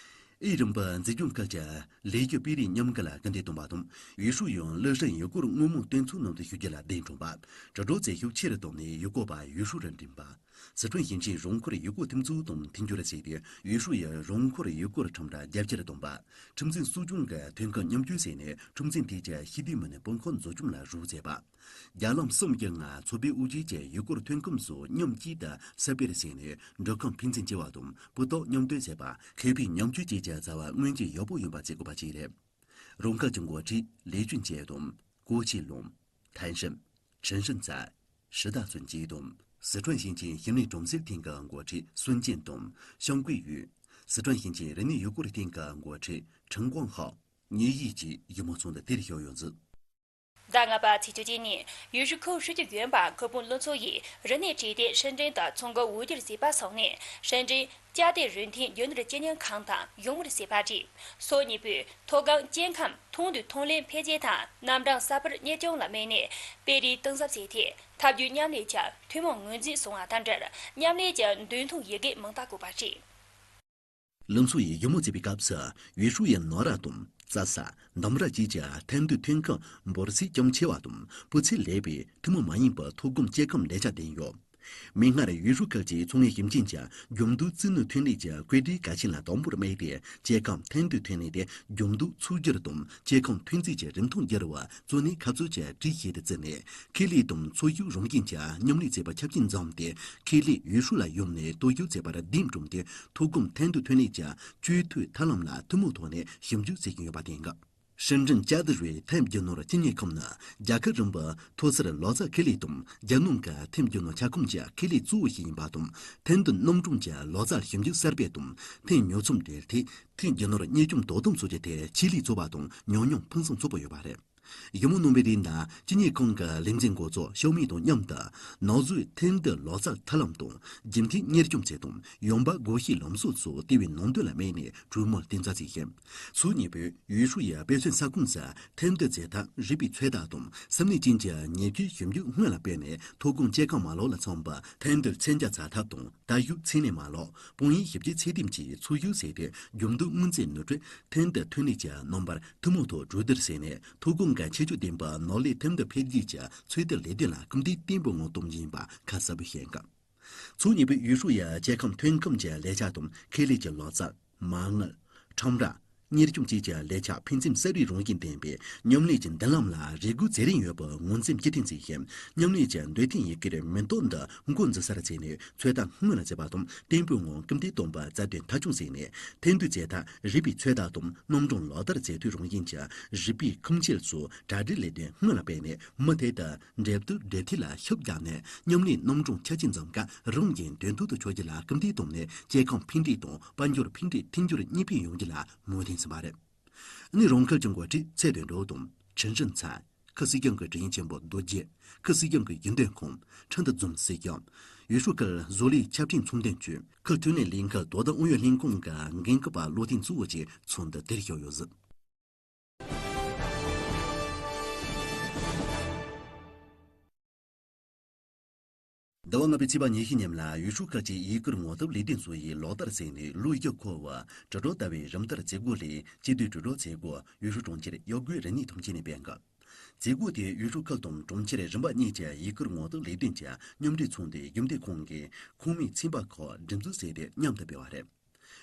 དབྱིན་རིམ་པ་འཛིན་སྐྱོང་ཁུལ་གྱི་ལས་ཞུགས་སྤེལ་རེས་མཉམ་འགུལ་ལ་སྐུལ་འདེད་གཏོང་བ་དང་། ཡུས་ཧྲུའུ་ཡང་ལི་ཧྲན་ཡུལ་སྐོར་སྔོན་མ་བསྟེན་ཚུལ་སྣུམ་དུ་ཞུགས་རྒྱུ་ལ་གདེང་དྲངས་པ། དྲིལ་སྒྲོག་རྩལ་ཤུགས་ཆེ་རུ་བཏང་ནས་ཡུལ་སྐོར་བ་ཡུས་ཧྲུའུ་རུ་འདྲེན་པ། སི་ཁྲོན་ཞིང་ཆེན་རོང་སྐོར་ཡུལ་སྐོར་ཐིམ་ཚོགས་དང་མཐུན་སྦྱོར་བྱས་ཏེ། ཡུས་ཧྲུའུ་ཡི་རོང་སྐོར་ཡུལ་སྐོར་ཁྲོམ་ར་རྒྱ་ཆེ་རུ་གཏོང་བ། ཁྲིམས་འཛིན་གསོ་སྐྱོང་གི་ཐོན་ཁུངས་མཉམ་སྤྱོད་བྱས་ནས། ཁྲིམས་འཛིན་ཐད་ཀྱི་ཞི་བདེའི་མི་སྣའི་དཔུང་ཁག་འཛུགས་སྐྱོང་ལ་རོགས་བྱས་པ། རྒྱ་ལམ་གསུམ་བརྒྱུད་ལྔ་མཚོ་པའི་དབུ་རྒྱུད་ཀྱི་ཡུལ་སྐོར་ཐོན་ཁུངས་སོགས་མཉམ་གཅིག་ཏུ་ཟབ་སྤེལ་བྱས་ནས། འགྲོ་ཁམས་ཕན་ཚུན་སྐྱེལ་བ་དང་སྤུས་རྟགས་མཉམ་སྟོན་བྱེད་པ། ཁེ་ཕན་མཉམ་སྤྱོད་བཅས་ཀྱི་བྱ་བ་མངོན་འགྱུར་ཡག་པོ་ཡོང་བ་བྱེད་དགོས་པ་བཅས་རེད། རང་ཁུལ་གྱི་འགོ་ཁྲིད་ལས་བྱེད་ཅན་དང་ཀོ་ཆི་ལུང་། ཐན་ཧྲིན། ཁྲིན་ཧྲིན་ཙའེ། ཧྲི་ཏ་ཚུན་ཅིག་དང་། སི་ཁྲོན་ཞིང་ཆེན་ཞིང་ལས་གྲོང་གསེབ་ཐིང་གི་འགོ་ཁྲིད་སུན་ཅིན་དང་ཤང་ཀུའེ་ཡུས། སི་ཁྲོན་ཞིང་ཆེན་རིག་གནས་ཡུལ་སྐོར་ཐིང་གི་འགོ་ཁྲིད་ཁྲིན་ཀོང་ཧའོ། ཉེ་ཡིས་ཀྱིས་ཡུལ་མོ་ཚོགས་འདུ་དེར་ཞུགས་ཡོད་འདུག་ཟླ་ལྔ་པ་ཚེས་བཅུ་གཅིག་ཉིན་ཡུས་ཧྲུའུ་ཁུལ་ཧྲུའུ་ཅི་ཡོན་པ་ཁུ་པུང་བློ་མཚོ་ཡིས་རིག་གནས་དྲིལ་བསྒྲགས་ཕྱིར་འཐེན་དང་ཚོང་སྒོ་འོས་བསྡུར་བྱེད་པ་སོགས་ནས་ཕྱིར་འཐེན་བཅའ་སྡོད་རུ་འཐེན་རྒྱུ་ནོར་སྤྱི་ཉོ་ཁང་དང་ཡོང་འབབ་བྱེད་པ་རེད། སོ་གཉིས་པོས་མཐོ་སྒང་སྐྱེ་ཁམས་ཐོག་ཏུ་ཐོན་ལས་འཕེལ་རྒྱས་དང་རྣམ་གྲངས་གསར་པར་གཉེར་སྐྱོང་ལ་དམིགས་ནས་སྤེལ་རེས་གཏིང་ཟབ་བྱས་ཏེ། ཐབས་ཇུས་མཉམ་ལས་ཀྱི་ཐུན་མོང་ངོས་འཛིན་བཟུང་བ་དང་འབྲེལ། མཉམ་ལས་ཀྱི་མདུན་ཐུང་ཡི་གེ་མིང་རྟགས་བཀོད་པ་རེད། ལུང་ཚོ་ཡིས་ཡུལ་མོ་བརྩིས་པའི་སྐབས་སུ། ཡུས་ཧྲུའུ་ཡི་ནོར་ར་དང་རྩྭ་ས། འདམ་ར་བཅས་ཀྱི་ཐན་སྡོད་ཐོན་ཁུངས་འབོར་ཚད་ཅུང་ཆེ་བ་དང་སྤུས་ཚད་ལེགས་པའི་ཐུན་མོང་མ་ཡིན་པའི་ཐོན་ཁུངས་སྐྱེ་ཁམས་ལེགས་ཆ་ལྡན་ཡོད། མིག་སྔར་ཡུས་ཧྲུའུ་ཁུལ་གྱི་ཚོང་ལས་ཞིབ་མཆན་གྱི་འགྱུར་ལྡོག་རྩིས་ནོར་ཐོན་ལས་ཀྱི་བཀོད་སྒྲིག་གལ་ཆེན་ལ་དམ་པོར་དམིགས་ཏེ། སྐྱེ་ཁམས་ཐན་སྡོད་ཐོན་ལས་དེ་འགྱུར་ལྡོག་ཚུར་བསྒྱུར་དང་སྐྱེ་ཁམས་ཐོན་རྫས་ཀྱི་རིན་ཐང་བསྒྱུར་བའི་གཙོ་གནད་ཁ་གསབ་ཀྱི་སྒྲིག་གཞི་དེ་བརྩིས་ནས། ཁེ་ལས་དང་ཚོགས་ཞུགས་རང་བཞིན་གྱི་མཉམ་ལས་བྱེད་པར་ཆ་རྐྱེན་འཛོམས་ཏེ། ཁེ་ལས་ཡུས་ཧྲུའུ་ལ་ཡོང་ནས་གཏོད་བཞག་བྱེད་པར་གདན་དྲངས་ཏེ། ཐོན་ཁུངས་ཐན་སྡོད་ཐོན་ལས་ཀྱི་སྤྱོད་འཐུས་ཐབས་ལམ་ལ་ཐུན་མོང་ཐོག་ནས་ཞིབ་འཇུག་བྱེད་ཀྱིན་ཡོད་པ་བསྟན་གྱི། ཧྲིན་ཀྲིན་ཅཱ་ཏི་རུའི་ཐན་རྒྱུ་ནོར་སྤྱི་ཉོ་ཁང་ནི་རྒྱལ་ཁབ་རིམ་པའི་མཐོ་གསར་ལོ་ཙཱ་ཁེ་ལས་དང་རྒྱལ་ནང་གི་ཐན་རྒྱུ་ནོར་ཁྱབ་ཁོངས་ཀྱི་ཁེ་ལས་གཙོ་བོ་ཞིག་ཡིན་པ་དང་། ཐན་སྡོད་རྣམ་གྲངས་ཀྱི་ལོ་ཙཱ་ཞིབ་འཇུག་གསར་སྤེལ་དང་། ཐན་ཉོ་ཚོང་འབྲེལ་མཐུད། ཐན་རྒྱུ་ནོར་གཉེར་སྐྱོང་དོ་དམ་སོགས་ཀྱི་ཐད་ཆེད་ལས་ཚོགས་པ་དང་ཉམས་མྱོང་ཕུན་སུམ་ཚོགས་པོ་ཡོད་པ་རེད། ཡུལ་མོ་རྣམ་པའི་རིགས་ནི་སྤྱི་ཉོ་ཁང་གི་ལས་འཛིན་འགོ་གཙོ་ཞའོ་མི་དང་མཉམ་དུ། ནགས་བཟོའི་ཐན་སྡོད་ལོ་ཙཱ་ཐབས་ལམ་དང་། རྒྱུན་མཐུད་གཉེར་སྐྱོང་བྱེད་སྟངས། ཡོང་འབབ་བགོ་བཤའི་ལམ་སྲོལ་སོགས་ལྟེ་བའི་ནང་དོན་ལ་དམིགས་ནས་གྲོས་མོལ་གཏིང་ཟབ་བྱས་ཤིང་། ཚོགས་གཉིས་པོས་ཡུས་ཧྲུའུ་ཡི་དཔེ་མཚོན་ས་ཁོངས་སུ་ཐན་སྡོད་རྫས་ཐ་རིག་པའི་ཚོད་ལྟ་དང་སེམས་ནུས་ཅན་གྱི་ཉེར་སྤྱོད་ཞིབ་འཇུག་སྔོན་ལ་སྤེལ་ནས། ཐོན་ཁུངས་སྐྱེ་ཁམས་མ་ལག་ལ་འཚམ་པའི་ཐན་སྡོད་མཚོན་ཆ་བྱ་ཐབས་དང་། ལྟ་ཞིབ་ཚད་ནད་མ་ལག་དཔང་ཡིག་ཞིབ་དཔྱད་ཚད་ལྡན་གྱིས་ཚོགས་ཞུགས་བྱས་ཏེ། འགྱུར་ལྡོག་སྔོན་རྩིས་ནོར་འཁྲུལ་ཐན་སྡོད་ཐོན་ལས་ཀྱི་རྣམ་པར་ཐུན་མོང་ཐོག་གྲོས་བསྡུར་བྱས་ནས། ཐོན་ཁུངས་ཀྱི་ཁྱད་ཆོས་ལྡན་པའི་ནོར་ལས་ཐན་སྡོད་འཕེལ་རྒྱས་ཀྱི་ཚོད་ལྟའི་ལས་དོན་ལ་སྐུལ་འདེད་བརྟན་པོའི་ངང་གཏོང་རྒྱུ་ཡིན་པ་ཁ་གསལ་པོ་བཤད་འགག་ཚོགས་གཉིས་པོས་ཡུས་ཧྲུའུ་ཡི་སྐྱེ་ཁམས་ཐོན་ཁུངས་ཀྱི་ལེགས་ཆ་དང་ཁེ་ལས་ཀྱི་ལོ་ཙཱ། མ་དངུལ། ཁྲོམ་ར། གཉེར་སྐྱོང་བཅས་ཀྱི་ལས་འཆར་ཕན་ཚུན་གསབ་རེས་རང་བཞིན་ལྡན་པའི་མཉམ་ལས་ཀྱི་མདུན་ལམ་ལ་རེ་སྒུག་ཚེ་རིང་ཡོད་པའི་ངོས་འཛིན་སྤྱི་མཐུན་བྱེད་ཞིང་། མཉམ་ལས་ཀྱི་འདོད་བརྟན་ཡི་གེར་མིང་འདོགས་འདི་འགོ་འཛུགས་སར་བྱས་ནས་ཚོད་ལྟ་སྔོན་ལ་བྱེད་པ་དང་། བརྟན་པོའི་ངང་སྐུལ་འདེད་གཏོང་བར་རྩ་དོན་མཐའ་འཁྱོངས་བྱས་ནས། ཐེར་འདོན་བྱེད་ཐབས་རིགས་པའི་ཚོད་ལྟ་དང་རྣམ་གྲངས་ལག་བསྟར་བྱེད་ཐུབ་རང་བཞིན་གྱི་རིགས་པའི་ཁུངས་སྐྱེལ་སོགས་གྲ་སྒྲིག་ལས་དོན་སྔོན་ལ་སྤེལ་ནས། མུ་མཐུད་དུ་འབྲེལ་གཏོད་འབྲེལ་མཐུད་ལ་ཤུགས་བརྒྱབ་ནས། མཉམ་ལས་རྣམ་གྲངས་ཁྱབ་ཆེ་འཛིན་སྐབས་རང་གི་དོན་ཐོག་ཏུ་འཁྱོལ་རྒྱུ་ལ་སྐུལ་འདེད་བཏང་ནས། སྐྱེ་ཁམས་ཕན་འབྲས་དང་དཔལ་འབྱོར་ཕན་འབྲས་མཐུན་སྦྱོར་གཉིས་ཕན་ཡོང་རྒྱུ་ལ་མོས་མཐུན་ཕྱིན་པ་རེད། ཨ་ནི་རང་ཁུལ་གྱི་འགོ་ཁྲིད་ཚེ་བརྟན་སྒྲོལ་དང་ཁྲི་འབྲིང་ཚེ། ཁུལ་སྲིད་སྐྱོང་གི་དྲིན་ཆེན་པོ་རྡོ་རྗེ། ཁུལ་སྲིད་སྐྱོང་གི་ཡོན་ཏན་ཁོང་། ཁྲི་འདུ་འཛོམས་སྲིད་སྐྱོང་། ཡུས་ཧྲུའུ་ཁུལ་བཟོ་ལས་ཆ་འཕྲིན་ཚོང་དོན་ཅུས། ཁུལ་ཐོན་ལས་ལས་འགུལ་དོ་དམ་ཨུ་ཡོན་ལྷན་ཁང་གི་འགན་འཁུར་པ་བློ་བརྟན་གཙོ་བོ་བཅས་ཚོགས་འདུ་དེར་ཞུགས་ཡོད་ཟིན། ཟླ་བ་ལྔ་པའི་ཚེས་པ་ཉི་ཤུ་ཉིན་ལ་ཡུས་ཧྲུའུ་ཁུལ་གྱི་ཡུལ་སྐོར་ངོ་དེབ་ལས་དོན་སོ་ཡིས་ལག་བསྟར་བྱས་ནས། ལོ་བཞི་འཁོར་བའི་དྲིལ་སྒྲོག་ཟླ་བའི་རིམ་བསྟར་མཛད་སྒོ་ལས། སྤྱི་འཐུས་དྲིལ་སྒྲོག་མཛད་སྒོ་ཡུས་ཧྲུའུ་གྲོང་ཁྱེར་གཡུ་སྒོའི་རི་ནས་ཐུམ་ཆེན་ནས་སྤེལ་འགོ། མཛད་སྒོ་དེ་ཡུས་ཧྲུའུ་ཁུལ་དང་གྲོང་ཁྱེར་རིམ་པ་གཉིས་ཀྱི་ཡུལ་སྐོར་ངོ་དེབ་ལས་དོན་གྱི་མཉམ་འབྲེལ་ཚོགས་འདུའི་རྒྱུན་ལས་ཁང་གི་ཁོངས་མི་ཚན་པ་ཁག་སྒྲིག་འཛུགས་བྱས་ཏེ་མཉམ་དུ་སྤེལ་བ་རེད།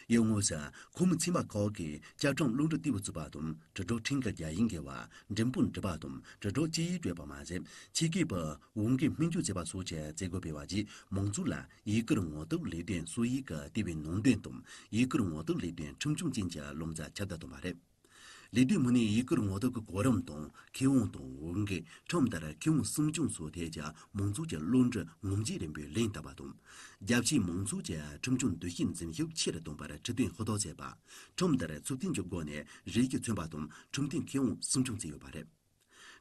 ཡུལ་དངོས་སུ་ཁོངས་མི་ཚན་པ་ཁག་གིས་བཅའ་ཁྲིམས་བློ་འདྲི་ལྟེ་བ་བཙུགས་པ་དང་། དྲིལ་སྒྲོག་ཁྲིམས་ཀྱི་རྒྱ་ཡིག་འགེལ་བ། འབྲས་སྤུངས་འབྲི་བ་དང་། དྲིལ་སྒྲོག་དཔྱད་ཡིག་སྤྲོད་པ་མ་ཟད། ཆེད་མཁས་པའི་འོས་འགན་སྨན་བཅོས་བྱེད་པ་སོགས་ཀྱི་མཛད་སྒོ་སྤེལ་བ་བཅས། མང་ཚོགས་ལ་ཡུལ་སྐོར་ངོ་དེབ་ལས་དོན་སོ་ཡིས་ཀྱི་ལྟེ་བའི་ནང་དོན་དང་། ཡུལ་སྐོར་ངོ་དེབ་ལས་དོན་ཁྲིམས་སྐྱོང་ཅན་གྱི་བློ་འཛིན་ཁྱབ་གདལ་བཏང་བ་རེད། ལས་དོན་མི་སྣས་ཡུལ་སྐོར་ངོ་དེབ་ཀྱི་གོ་རིམ་དང་། ཁེ་དབང་དང་འོས་འགན། ཁྲིམས་ལྟར་ཁེ་དབང་སྲུང་སྐྱོང་སོགས་ཐད་ཀྱི་མང་ཚོགས་ཀྱི་བློ་འདྲི་ངོས་འཛིན་རིམ་པས་ལན་བཏབ་པ་དང་། རྒྱ་ཆེའི་མང་ཚོགས་ཀྱི་ཁྲིམས་སྐྱོང་འདུ་ཤེས་འཛིན་ཤུགས་ཆེ་རུ་གཏོང་བར་ཁྲིད་སྟོན་ཧུར་ཐག་བྱས་པ། ཁྲིམས་ལྟར་ཚུལ་མཐུན་གྱི་སྒོ་ནས་རིགས་རྒྱུད་མཚོན་པ་དང་ཁྲིམས་མཐུན་ཁེ་དབང་སྲུང་སྐྱོང་བྱས་ཡོད་པ་རེད།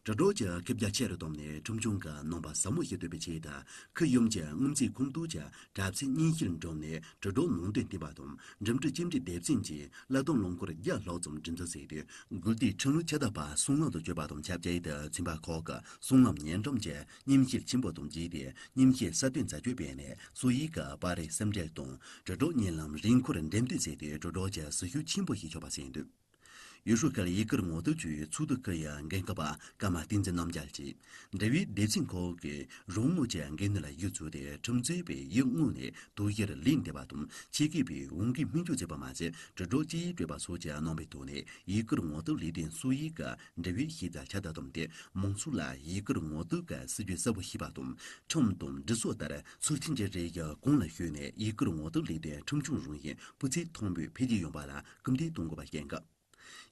དྲིལ་སྒྲོག་གི་ཁེབས་རྒྱ་ཆེ་རུ་བཏང་ནས། ཁྲིམས་སྐྱོང་གི་རྣམ་པ་ཟབ་མོ་ཞིག་གཏོད་པའི་ཆེད་དུ། ཁུལ་ཡོངས་ཀྱི་དངུལ་རྩིས་ཁོངས་གཏོགས་ཀྱི་དྲ་ཚིགས་མཉེན་བཤེར་བསྒྲུབས་ནས། དྲིལ་སྒྲོག་ནང་དོན་བསྟན་པ་དང་། འགྲིམ་འགྲུལ་སྐྱེལ་འདྲེན་སྡེ་ཚན་གྱིས་གླ་གཏོང་རླངས་འཁོར་བརྒྱ་ལྷག་ཙམ་སྒྲིག་འཛུགས་བྱས་ཏེ། སྒུལ་བདེའི་ཁྲིམས་ལུགས་ཁྱབ་གདལ་པ་སྲུང་ལམ་དུ་བསྐྱོད་པ་དང་ཆབས་ཅིག་ཏུ། ཚན་པ་ཁག་གི་སྲུང་ལམ་ཉེ་འགྲམ་གྱི་མཉེན་བཤེར་ཆེན་པོ་དང་མཇལ་ཏེ། མཉེན་བཤེར་གསར་གཏོད་རྩད་གཅོད་སྤེལ་ནས། སོ་ཡིས་ཀྱི་པར་རིས་གསལ་འགྲེལ་དང་། དྲིལ་སྒྲོག་བརྙན་ལམ་རིམ་འཁོར་འགྲེམས་སྟོན་བྱས་ཏེ། དྲིལ་སྒྲོག་གི་ཟིལ་ཤུགས་ཆེན་པོ་ཞིག་ཆགས་པ་བྱས་འདུག་ཡུས་ཧྲུའུ་ཁུལ་ཡུལ་སྐོར་ངོ་དེབ་ཅུས་ཚོགས་འདུ་ཁག་གི་འགན་འཁུར་པ་ཀརྨ་བསྟན་འཛིན་རྣམ་རྒྱལ་གྱིས། འབྲེལ་ཡོད་སྡེ་ཚན་ཁག་གིས་རང་ངོས་ཀྱི་འགན་ནུས་ལ་གཞི་བཙུགས་ཏེ། ཁྲིམས་རྩོད་པས་ཡུལ་དངོས་ནས་དོགས་གཞིར་ལན་འདེབས་པ་དང་། ཆེད་མཁས་པས་འོས་འགན་སྨན་བཅོས་བྱེད་པ་མ་ཟད། དྲིལ་སྒྲོག་དཔྱད་ཡིག་སྤྲོད་པ་སོགས་ཀྱི་རྣམ་པའི་ཐོག་ནས། ཡུལ་སྐོར་ངོ་དེབ་ལས་དོན་སོ་ཡིས་ཀྱི་འབྲེལ་ཡོད་ཤེས་ཚད་ཁྱབ་གདལ་བཏང་སྟེ། མང་ཚོགས་ལ་ཡུལ་སྐོར་ངོ་དེབ་ཀྱི་སྲིད་ཇུས་གསལ་པོ་ཤེས་པ་དང་། ཁྲིམས་དང་སྒྲིག་སྲོལ་ལྟར་ཚུལ་མཐུན་གྱི་རིགས་ཀྱི་གོང་ལ་ཞུགས་ནས། ཡུལ་སྐོར་ངོ་དེབ་ལས་དོན་ཁྲིམས་སྐྱོང་རང་བཞིན་སྤུས་ཚད་མཐོན་པོས་འཕེལ་རྒྱས་ཡོང་བ་ལ་སྐུལ་འདེད་གཏོང་དགོས་པ་བཤད་འགོ།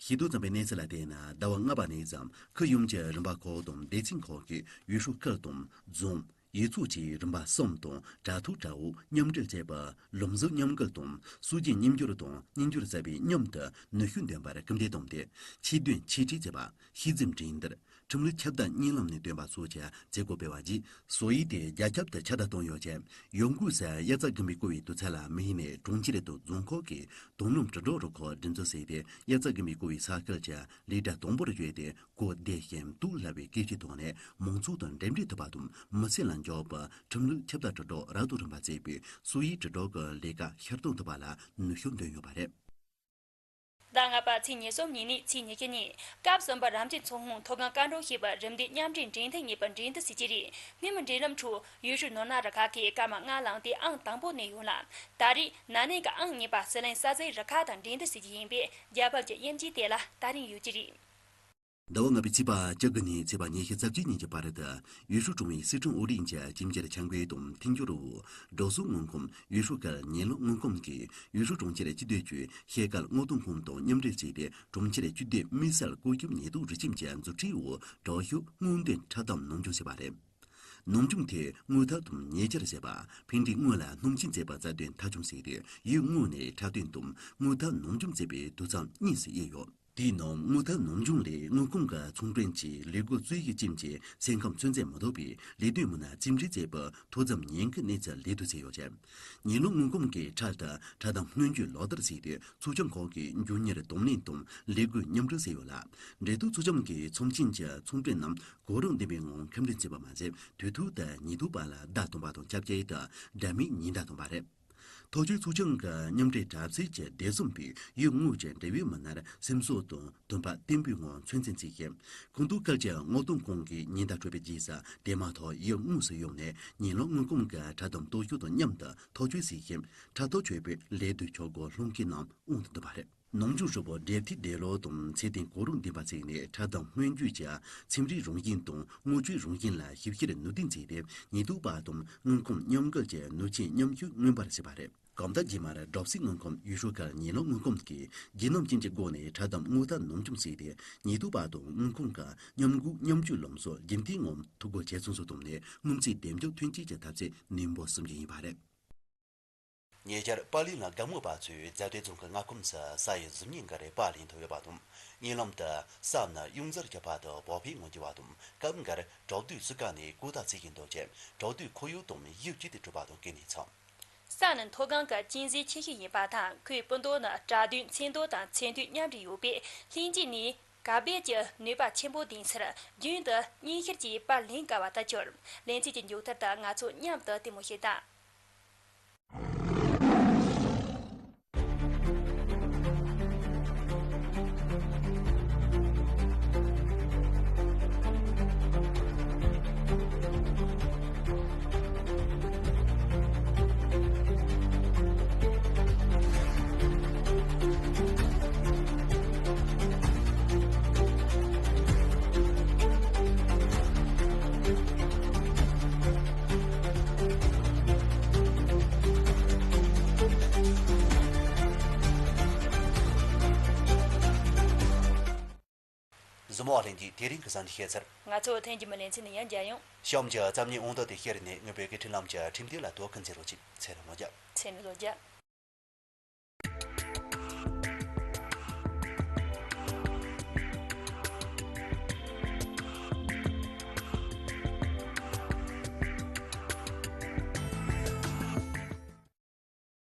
ཤེས་རྟོགས་བྱུང་བའི་གནས་ཚུལ་ལ་བལྟས་ན། ཟླ་བ་ལྔ་པ་ནས་བཟུང་ཁུལ་ཡོངས་ཀྱི་རིམ་པ་ཁག་དང་སྡེ་ཚན་ཁག་གིས་ཡུས་ཧྲུའུ་ཁུལ་དང་རྫོང་། ཡུལ་ཚོ་བཅས་རིམ་པ་གསུམ་དང་དྲ་ཐོག་དྲ་བོ་མཉམ་འབྲེལ་བྱས་པའི་ལམ་ཟུར་མཉམ་འགུལ་དང་སྲོལ་རྒྱུན་མཉམ་སྦྱོར་དང་མཉམ་སྦྱོར་ཟབ་པའི་མཉམ་དུ་ནུས་ཤུགས་འདོན་པར་སྐུལ་འདེད་བཏང་སྟེ། ཆེད་དོན་ཆེད་ཁྲིད་བྱེད་པ། ཤེས་ལྡན་འགྲན་བསྡུར། ཁྲིམས་ལུགས་ཁྱབ་གདལ་བརྙན་ལམ་ནས་སྟོན་པ་སོགས་ཀྱི་མཛད་སྒོ་སྤེལ་བ་བཅས། སོ་ཡིས་དེ་རྒྱ་ཁྱབ་ཏུ་ཁྱབ་གདལ་བཏང་ཡོད་ཅིང་། ཡང་སྒོས་སུ་དབྱར་རྩྭ་དགུན་འབུའི་བརྐོ་བའི་དུས་ཚོད་ལ་མི་ཧེ་ནས་གྲོང་ཁྱེར་དང་རྫོང་ཁག་གིས་དོ་སྣང་དྲིལ་སྒྲོག་རུ་ཁག་སྒྲིག་འཛུགས་བྱས་ཏེ། དབྱར་རྩྭ་དགུན་འབུའི་བརྐོ་བའི་ས་ཁུལ་གྱི་ལས་གྲྭ་དང་པོར་བསྐྱོད་དེ། གོ་བདེ་ཞིང་སྡུག་བསླབ་པའི་སྐད་ཆའི་ཐོག་ནས་མང་ཚོགས་དང་འབྲེལ་འདྲིས་ཐུབ་པ་དང་། མི་ཚེ་ལ་འཇོག་པའི་ཁྲིམས་ལུགས་ཁྱབ་གདལ་དྲིལ་སྒྲོག་རབ་དང་རིམ་པ་བྱས་པས། སོ་ཡིས་དྲིལ་སྒྲོག་གི་ལས་ཀ་ཤར་གཏོང་ཐུབ་པ་ལ་ནུས་ཤུགས་འདོན་ཡོད་པ་རེད། ཟླ་ལྔ་པ་ཚེས་ཉེར་གསུམ་ཉིན་ནས་ཚེས་ཉི་ཤུ་ཉིན། སྐབས་གསུམ་པ་རབ་འབྱམས་ཚོགས་དབུ་མཐོ་སྒང་སྐར་འགྲོ་ཞེས་པ་རིམ་འདས་མཉམ་འབྲེལ་འགྲན་ཐེངས་གཉིས་པ་འགྲན་བསྡུར་བྱེད་ཀྱི་རེད། སྣེ་མོ་འགྲན་ལམ་ཁྲོད་ཡུལ་ཤུལ་ནོར་ནག་རུ་ཁག་གིས་སྐར་མ་ལྔ་བླངས་ཏེ་ཨང་དང་པོ་གནས་ཡོད་ལ། ད་རེས་ན་ནིང་གི་ཨང་གཉིས་པ་ཟི་ལིང་ས་ཟེར་རུ་ཁག་དང་འགྲན་བསྡུར་བྱེད་ཀྱི་ཡིན་པས། རྒྱལ་ཕམ་གྱི་དབྱིན་ཇིའི་དེ་ལ་ད་རིང་ཡོད་ཀྱི་རེད། ཟླ་བ་ལྔ་པའི་ཚེས་པ་བཅུ་དགུ་ནས་ཚེས་པ་ཉི་ཤུ་རྩ་གཅིག་ཉིན་གྱི་བར་དུ། ཡུས་ཧྲུའུ་གྲོང་བའི་སྲིད་ཁྲིམས་དབུ་ཁྲིད་ཀྱི་ཁྲིམས་འཆར་འཆར་འགོད་དང་མཐུན་སྦྱོར་འོག་འགྲོ་སོང་དངུལ་ཁང་། ཡུས་ཧྲུའུ་ཁུལ་ཉེ་ལམ་དངུལ་ཁང་གིས་ཡུས་ཧྲུའུ་གྲོང་ཁྱེར་སྤྱི་བདེ་ཅུས་ཤེལ་དཀར་མངགས་གཏོང་ཁང་དང་མཉམ་འབྲེལ་བྱས་ཏེ། གྲོང་ཁྱེར་སྤྱི་བདེ་དམིགས་བསལ་བཀོད་ཁྱབ་ཉེན་རྟོག་རུ་ཁྱིམ་གྱི་མཛུབ་ཁྲིད་འོག་དྲག་ཤོས་དངུལ་འདོན་ཁྲལ་གཏམ་ནང་སྦྱོང་བྱས་པ་རེད། ནང་སྦྱོང་དེས་དངུལ་ཐབས་དང་ཉེ་ཆར་བྱས་པ། ཕན་བདེའི་དངུལ་ལ་སྣུམ་ཕྱིན་བྱས་པ་རྩ་དོན་མཐའ་འཁྱོངས་བྱས་ཏེ། ཡུལ་དངོས་ནས་འཁྲབ་སྟོན་དང་དངུལ་ཐབས་ནང་སྦྱོང་བྱས་པའི་དུས་མཚམས་གཉིས་སུ་དབྱེ་ཡོད། དེའི་ནང་དངུལ་ཐབས་ནང་སྦྱོང་ལས་དངུལ་ཁང་གི་ཚོང་དཔོན་གྱིས་ལས་སྒོ་རྩོད་གཞི་རྐྱེན་གྱིས་སེམས་ཁམས་ཚོད་འཛིན་མི་ཐུབ་པའི་ལས་དོན་མི་སྣ་རྩིས་འབྲི་བྱས་པའི་ཐོ་འཛེམ་ཉེན་ཁའི་གནས་ཚུལ་ལས་དོན་བྱས་ཡོད་ཅིང་། ཉེ་ལམ་དངུལ་ཁང་གིས་འཕྲལ་དུ་ཁྲལ་གཏམ་སྔོན་ཇུས་ལག་བསྟར་བྱས་ཏེ། ཚོགས་ཆུང་ཁག་གིས་མགྱོགས་མྱུར་གདོང་ལེན་དང་ལས་འགུལ་མཉམ་སྒྲིག་བྱས་ཡོད་ལ། འབྲེལ་གཏུག་ཚོགས་ཆུང་གིས་ཚོམས་ཆེན་གྱི་ཚོང་དཔོན་རྣམས་གོ་རིམ་ལྡན་པའི་ངང་ཁས་ལེན་བྱས་པ་མ་ཟད། དུས་ཐོག་ཏུ་ཉེན་རྟོག་པ་ལ་བརྡ་གཏོང་བ་དང་ཆབས་ཅིག་ཏུ་དགྲ་མེད་ཉེན་བརྡ་བཏང་བ་རེད། ཐག་གཅོད་ཚོགས་ཆུང་གི་མཉམ་འབྲེལ་དྲ་ཚིགས་ཀྱི་བདེ་སྲུང་པས་ཡུལ་དངོས་ཀྱི་འབྲེལ་ཡོད་མི་སྣར་སེམས་གསོ་དང་དོ་ཕོག་བརྟན་པོའི་ངང་ཚོད་འཛིན་བྱེད་ཞིང་། ཁོངས་གཏོགས་ཁུལ་གྱི་མངགས་གཏོང་ཁང་གིས་ཉེན་བརྡ་སྤྲོད་པའི་རྗེས་སུ། དེ་མ་ཐག་ཡུལ་དངོས་སུ་ཡོང་ནས་ཉེ་ལམ་དངུལ་ཁང་གི་ཁྲལ་གཏམ་རྟོག་ཞིབ་དང་མཉམ་དུ་ཐག་གཅོད་བྱེད་ཞིང་། ཁྲལ་གཏོང་བྱེད་པའི་ལས་དོན་ཆོ་ག་སློང་མཁན་རྣམས་དབང་དུ་འདུས་པ་རེད། ནམ་རྒྱུན་ཧྲིལ་པོ་འགྲེམས་སྟེགས་འདས་ལོ་དང་ཚེ་བརྟན་གོ་རིམ་ལྡན་པ་བརྩིས་ནས་ཁྲལ་དང་སྔོན་འཇུག་བྱ། ཚན་རིག་རང་བཞིན་དང་དངུལ་ཆུའི་རང་བཞིན་ལ་ཞིབ་བཤེར་ནུས་ལྡན་བརྩིས་ཏེ་ཉེན་དུག་པ་དང་དངུལ་ཁང་མཉམ་འགུལ་གྱི་ནུས་ཆེན་མཉམ་སྤྱོད་མངོན་པར་བྱས་པ་རེད། གོམ་སྟབས་རྗེས་མར་གྲོང་གསེབ་དངུལ་ཁང་ཡུས་ཧྲུའུ་ཁལ་ཉེ་ལམ་དངུལ་ཁང་གིས་རྒྱུན་ལམ་ཅན་གྱི་སྒོ་ནས་ཁྲལ་དང་དངུལ་རྟགས་ནང་འཇུག་བྱས་ཏེ་ཉེན་དུག་པ་དང་དངུལ་ཁང་གི་མཉམ་འགུལ་མཉམ་སྤྱོད་ལམ་སྲོལ་རྒྱུན་མཐུད་ངང་འཐུས་སྒོ་ཇེ་ཚང་དུ་བཏང་ནས་དངུལ་རྩིས་འགྲེམས་སྟོན་ཐོན་སྐྱེད་ཀྱི་འཐབ་རྩོད་ནན་པོ་བཟུང་རྒྱུ་ཡིན་པ་རེད། ཉེ་ཆར་པར་ལི་ནང་སྒམ་པོ་པ་ཚོས་རྫ་སྟོད་རྫོང་གི་མངའ་ཁོངས་སུ་ས་ཡི་གཟུགས་བརྙན་འགའ་རེ་པར་ལེན་ཐུབ་ཡོད་པ་དང་། ཉེ་ལམ་དུ་ས་ནི་གཡུ་འཛར་གྱི་བར་དུ་བག་ཕེབས་ངང་རྒྱུ་བ་དང་སྐབས་འགར་བྲག་རྡོའི་སྲུབས་ཀ་ནས་ཀུ་ཏ་ཚིག་གིན་འདུག་ཅེས་བྲག་རྡོའི་ཁོར་ཡུག་དང་ཡིབ་ཅིག་ཏུ་གྲུབ་པ་དང་སྐྱེ་གནས་ཚང་། ས་ནི་མཐོ་སྒང་གི་གཅན་གཟན་ཆེ་ཤོས་ཡིན་པ་དང་ཁོའི་སྤུ་མདོག་ནི་བྲག་རྡོའི་མཚོན་མདོག་དང་ཚོན་མདོག་མཉམ་འདྲེས་ཡོད་པས་ལྷན་སྐྱེས་ནས་གབ་སྦས་ཀྱི་ནུས་པ་ཆེན་པོ་ལྡན་ཕྱིར་རྒྱུན་དུ་གཉན་ཤལ་གྱིས་པར་ལེན་དཀའ་བ་དུ་གྱུར། ལེ་ཚན་གྱི་མཇུག་མཐར་དུ་ང་ཚོ་མཉམ་དུ་ལྟད་མོ་ཞིག་དང་། གཟིགས་མོ་བ་ལྷན་རྒྱས། དེ་རིང་གི་གསར་འགྱུར་བཤད་ཚར། ང་ཚོ་ཐེངས་རྗེས་མའི་ལེ་ཚན་ནས་ཡང་མཇལ་ཡོང་། གཤམ་གྱི་རྩོམ་ཉིད་དབང་ཐོག་དེ་བཤེར་ནས་ངོ་བོད་སྐད་འཕྲིན་ལམ་གྱི་ཁྲིམས་དེབ་ལ་དོ་ཁུར་མཛད་རོགས་གྱིས། ཚེ་རིང་ལོ་བརྒྱ། ཚེ་རིང་ལོ་བརྒྱ།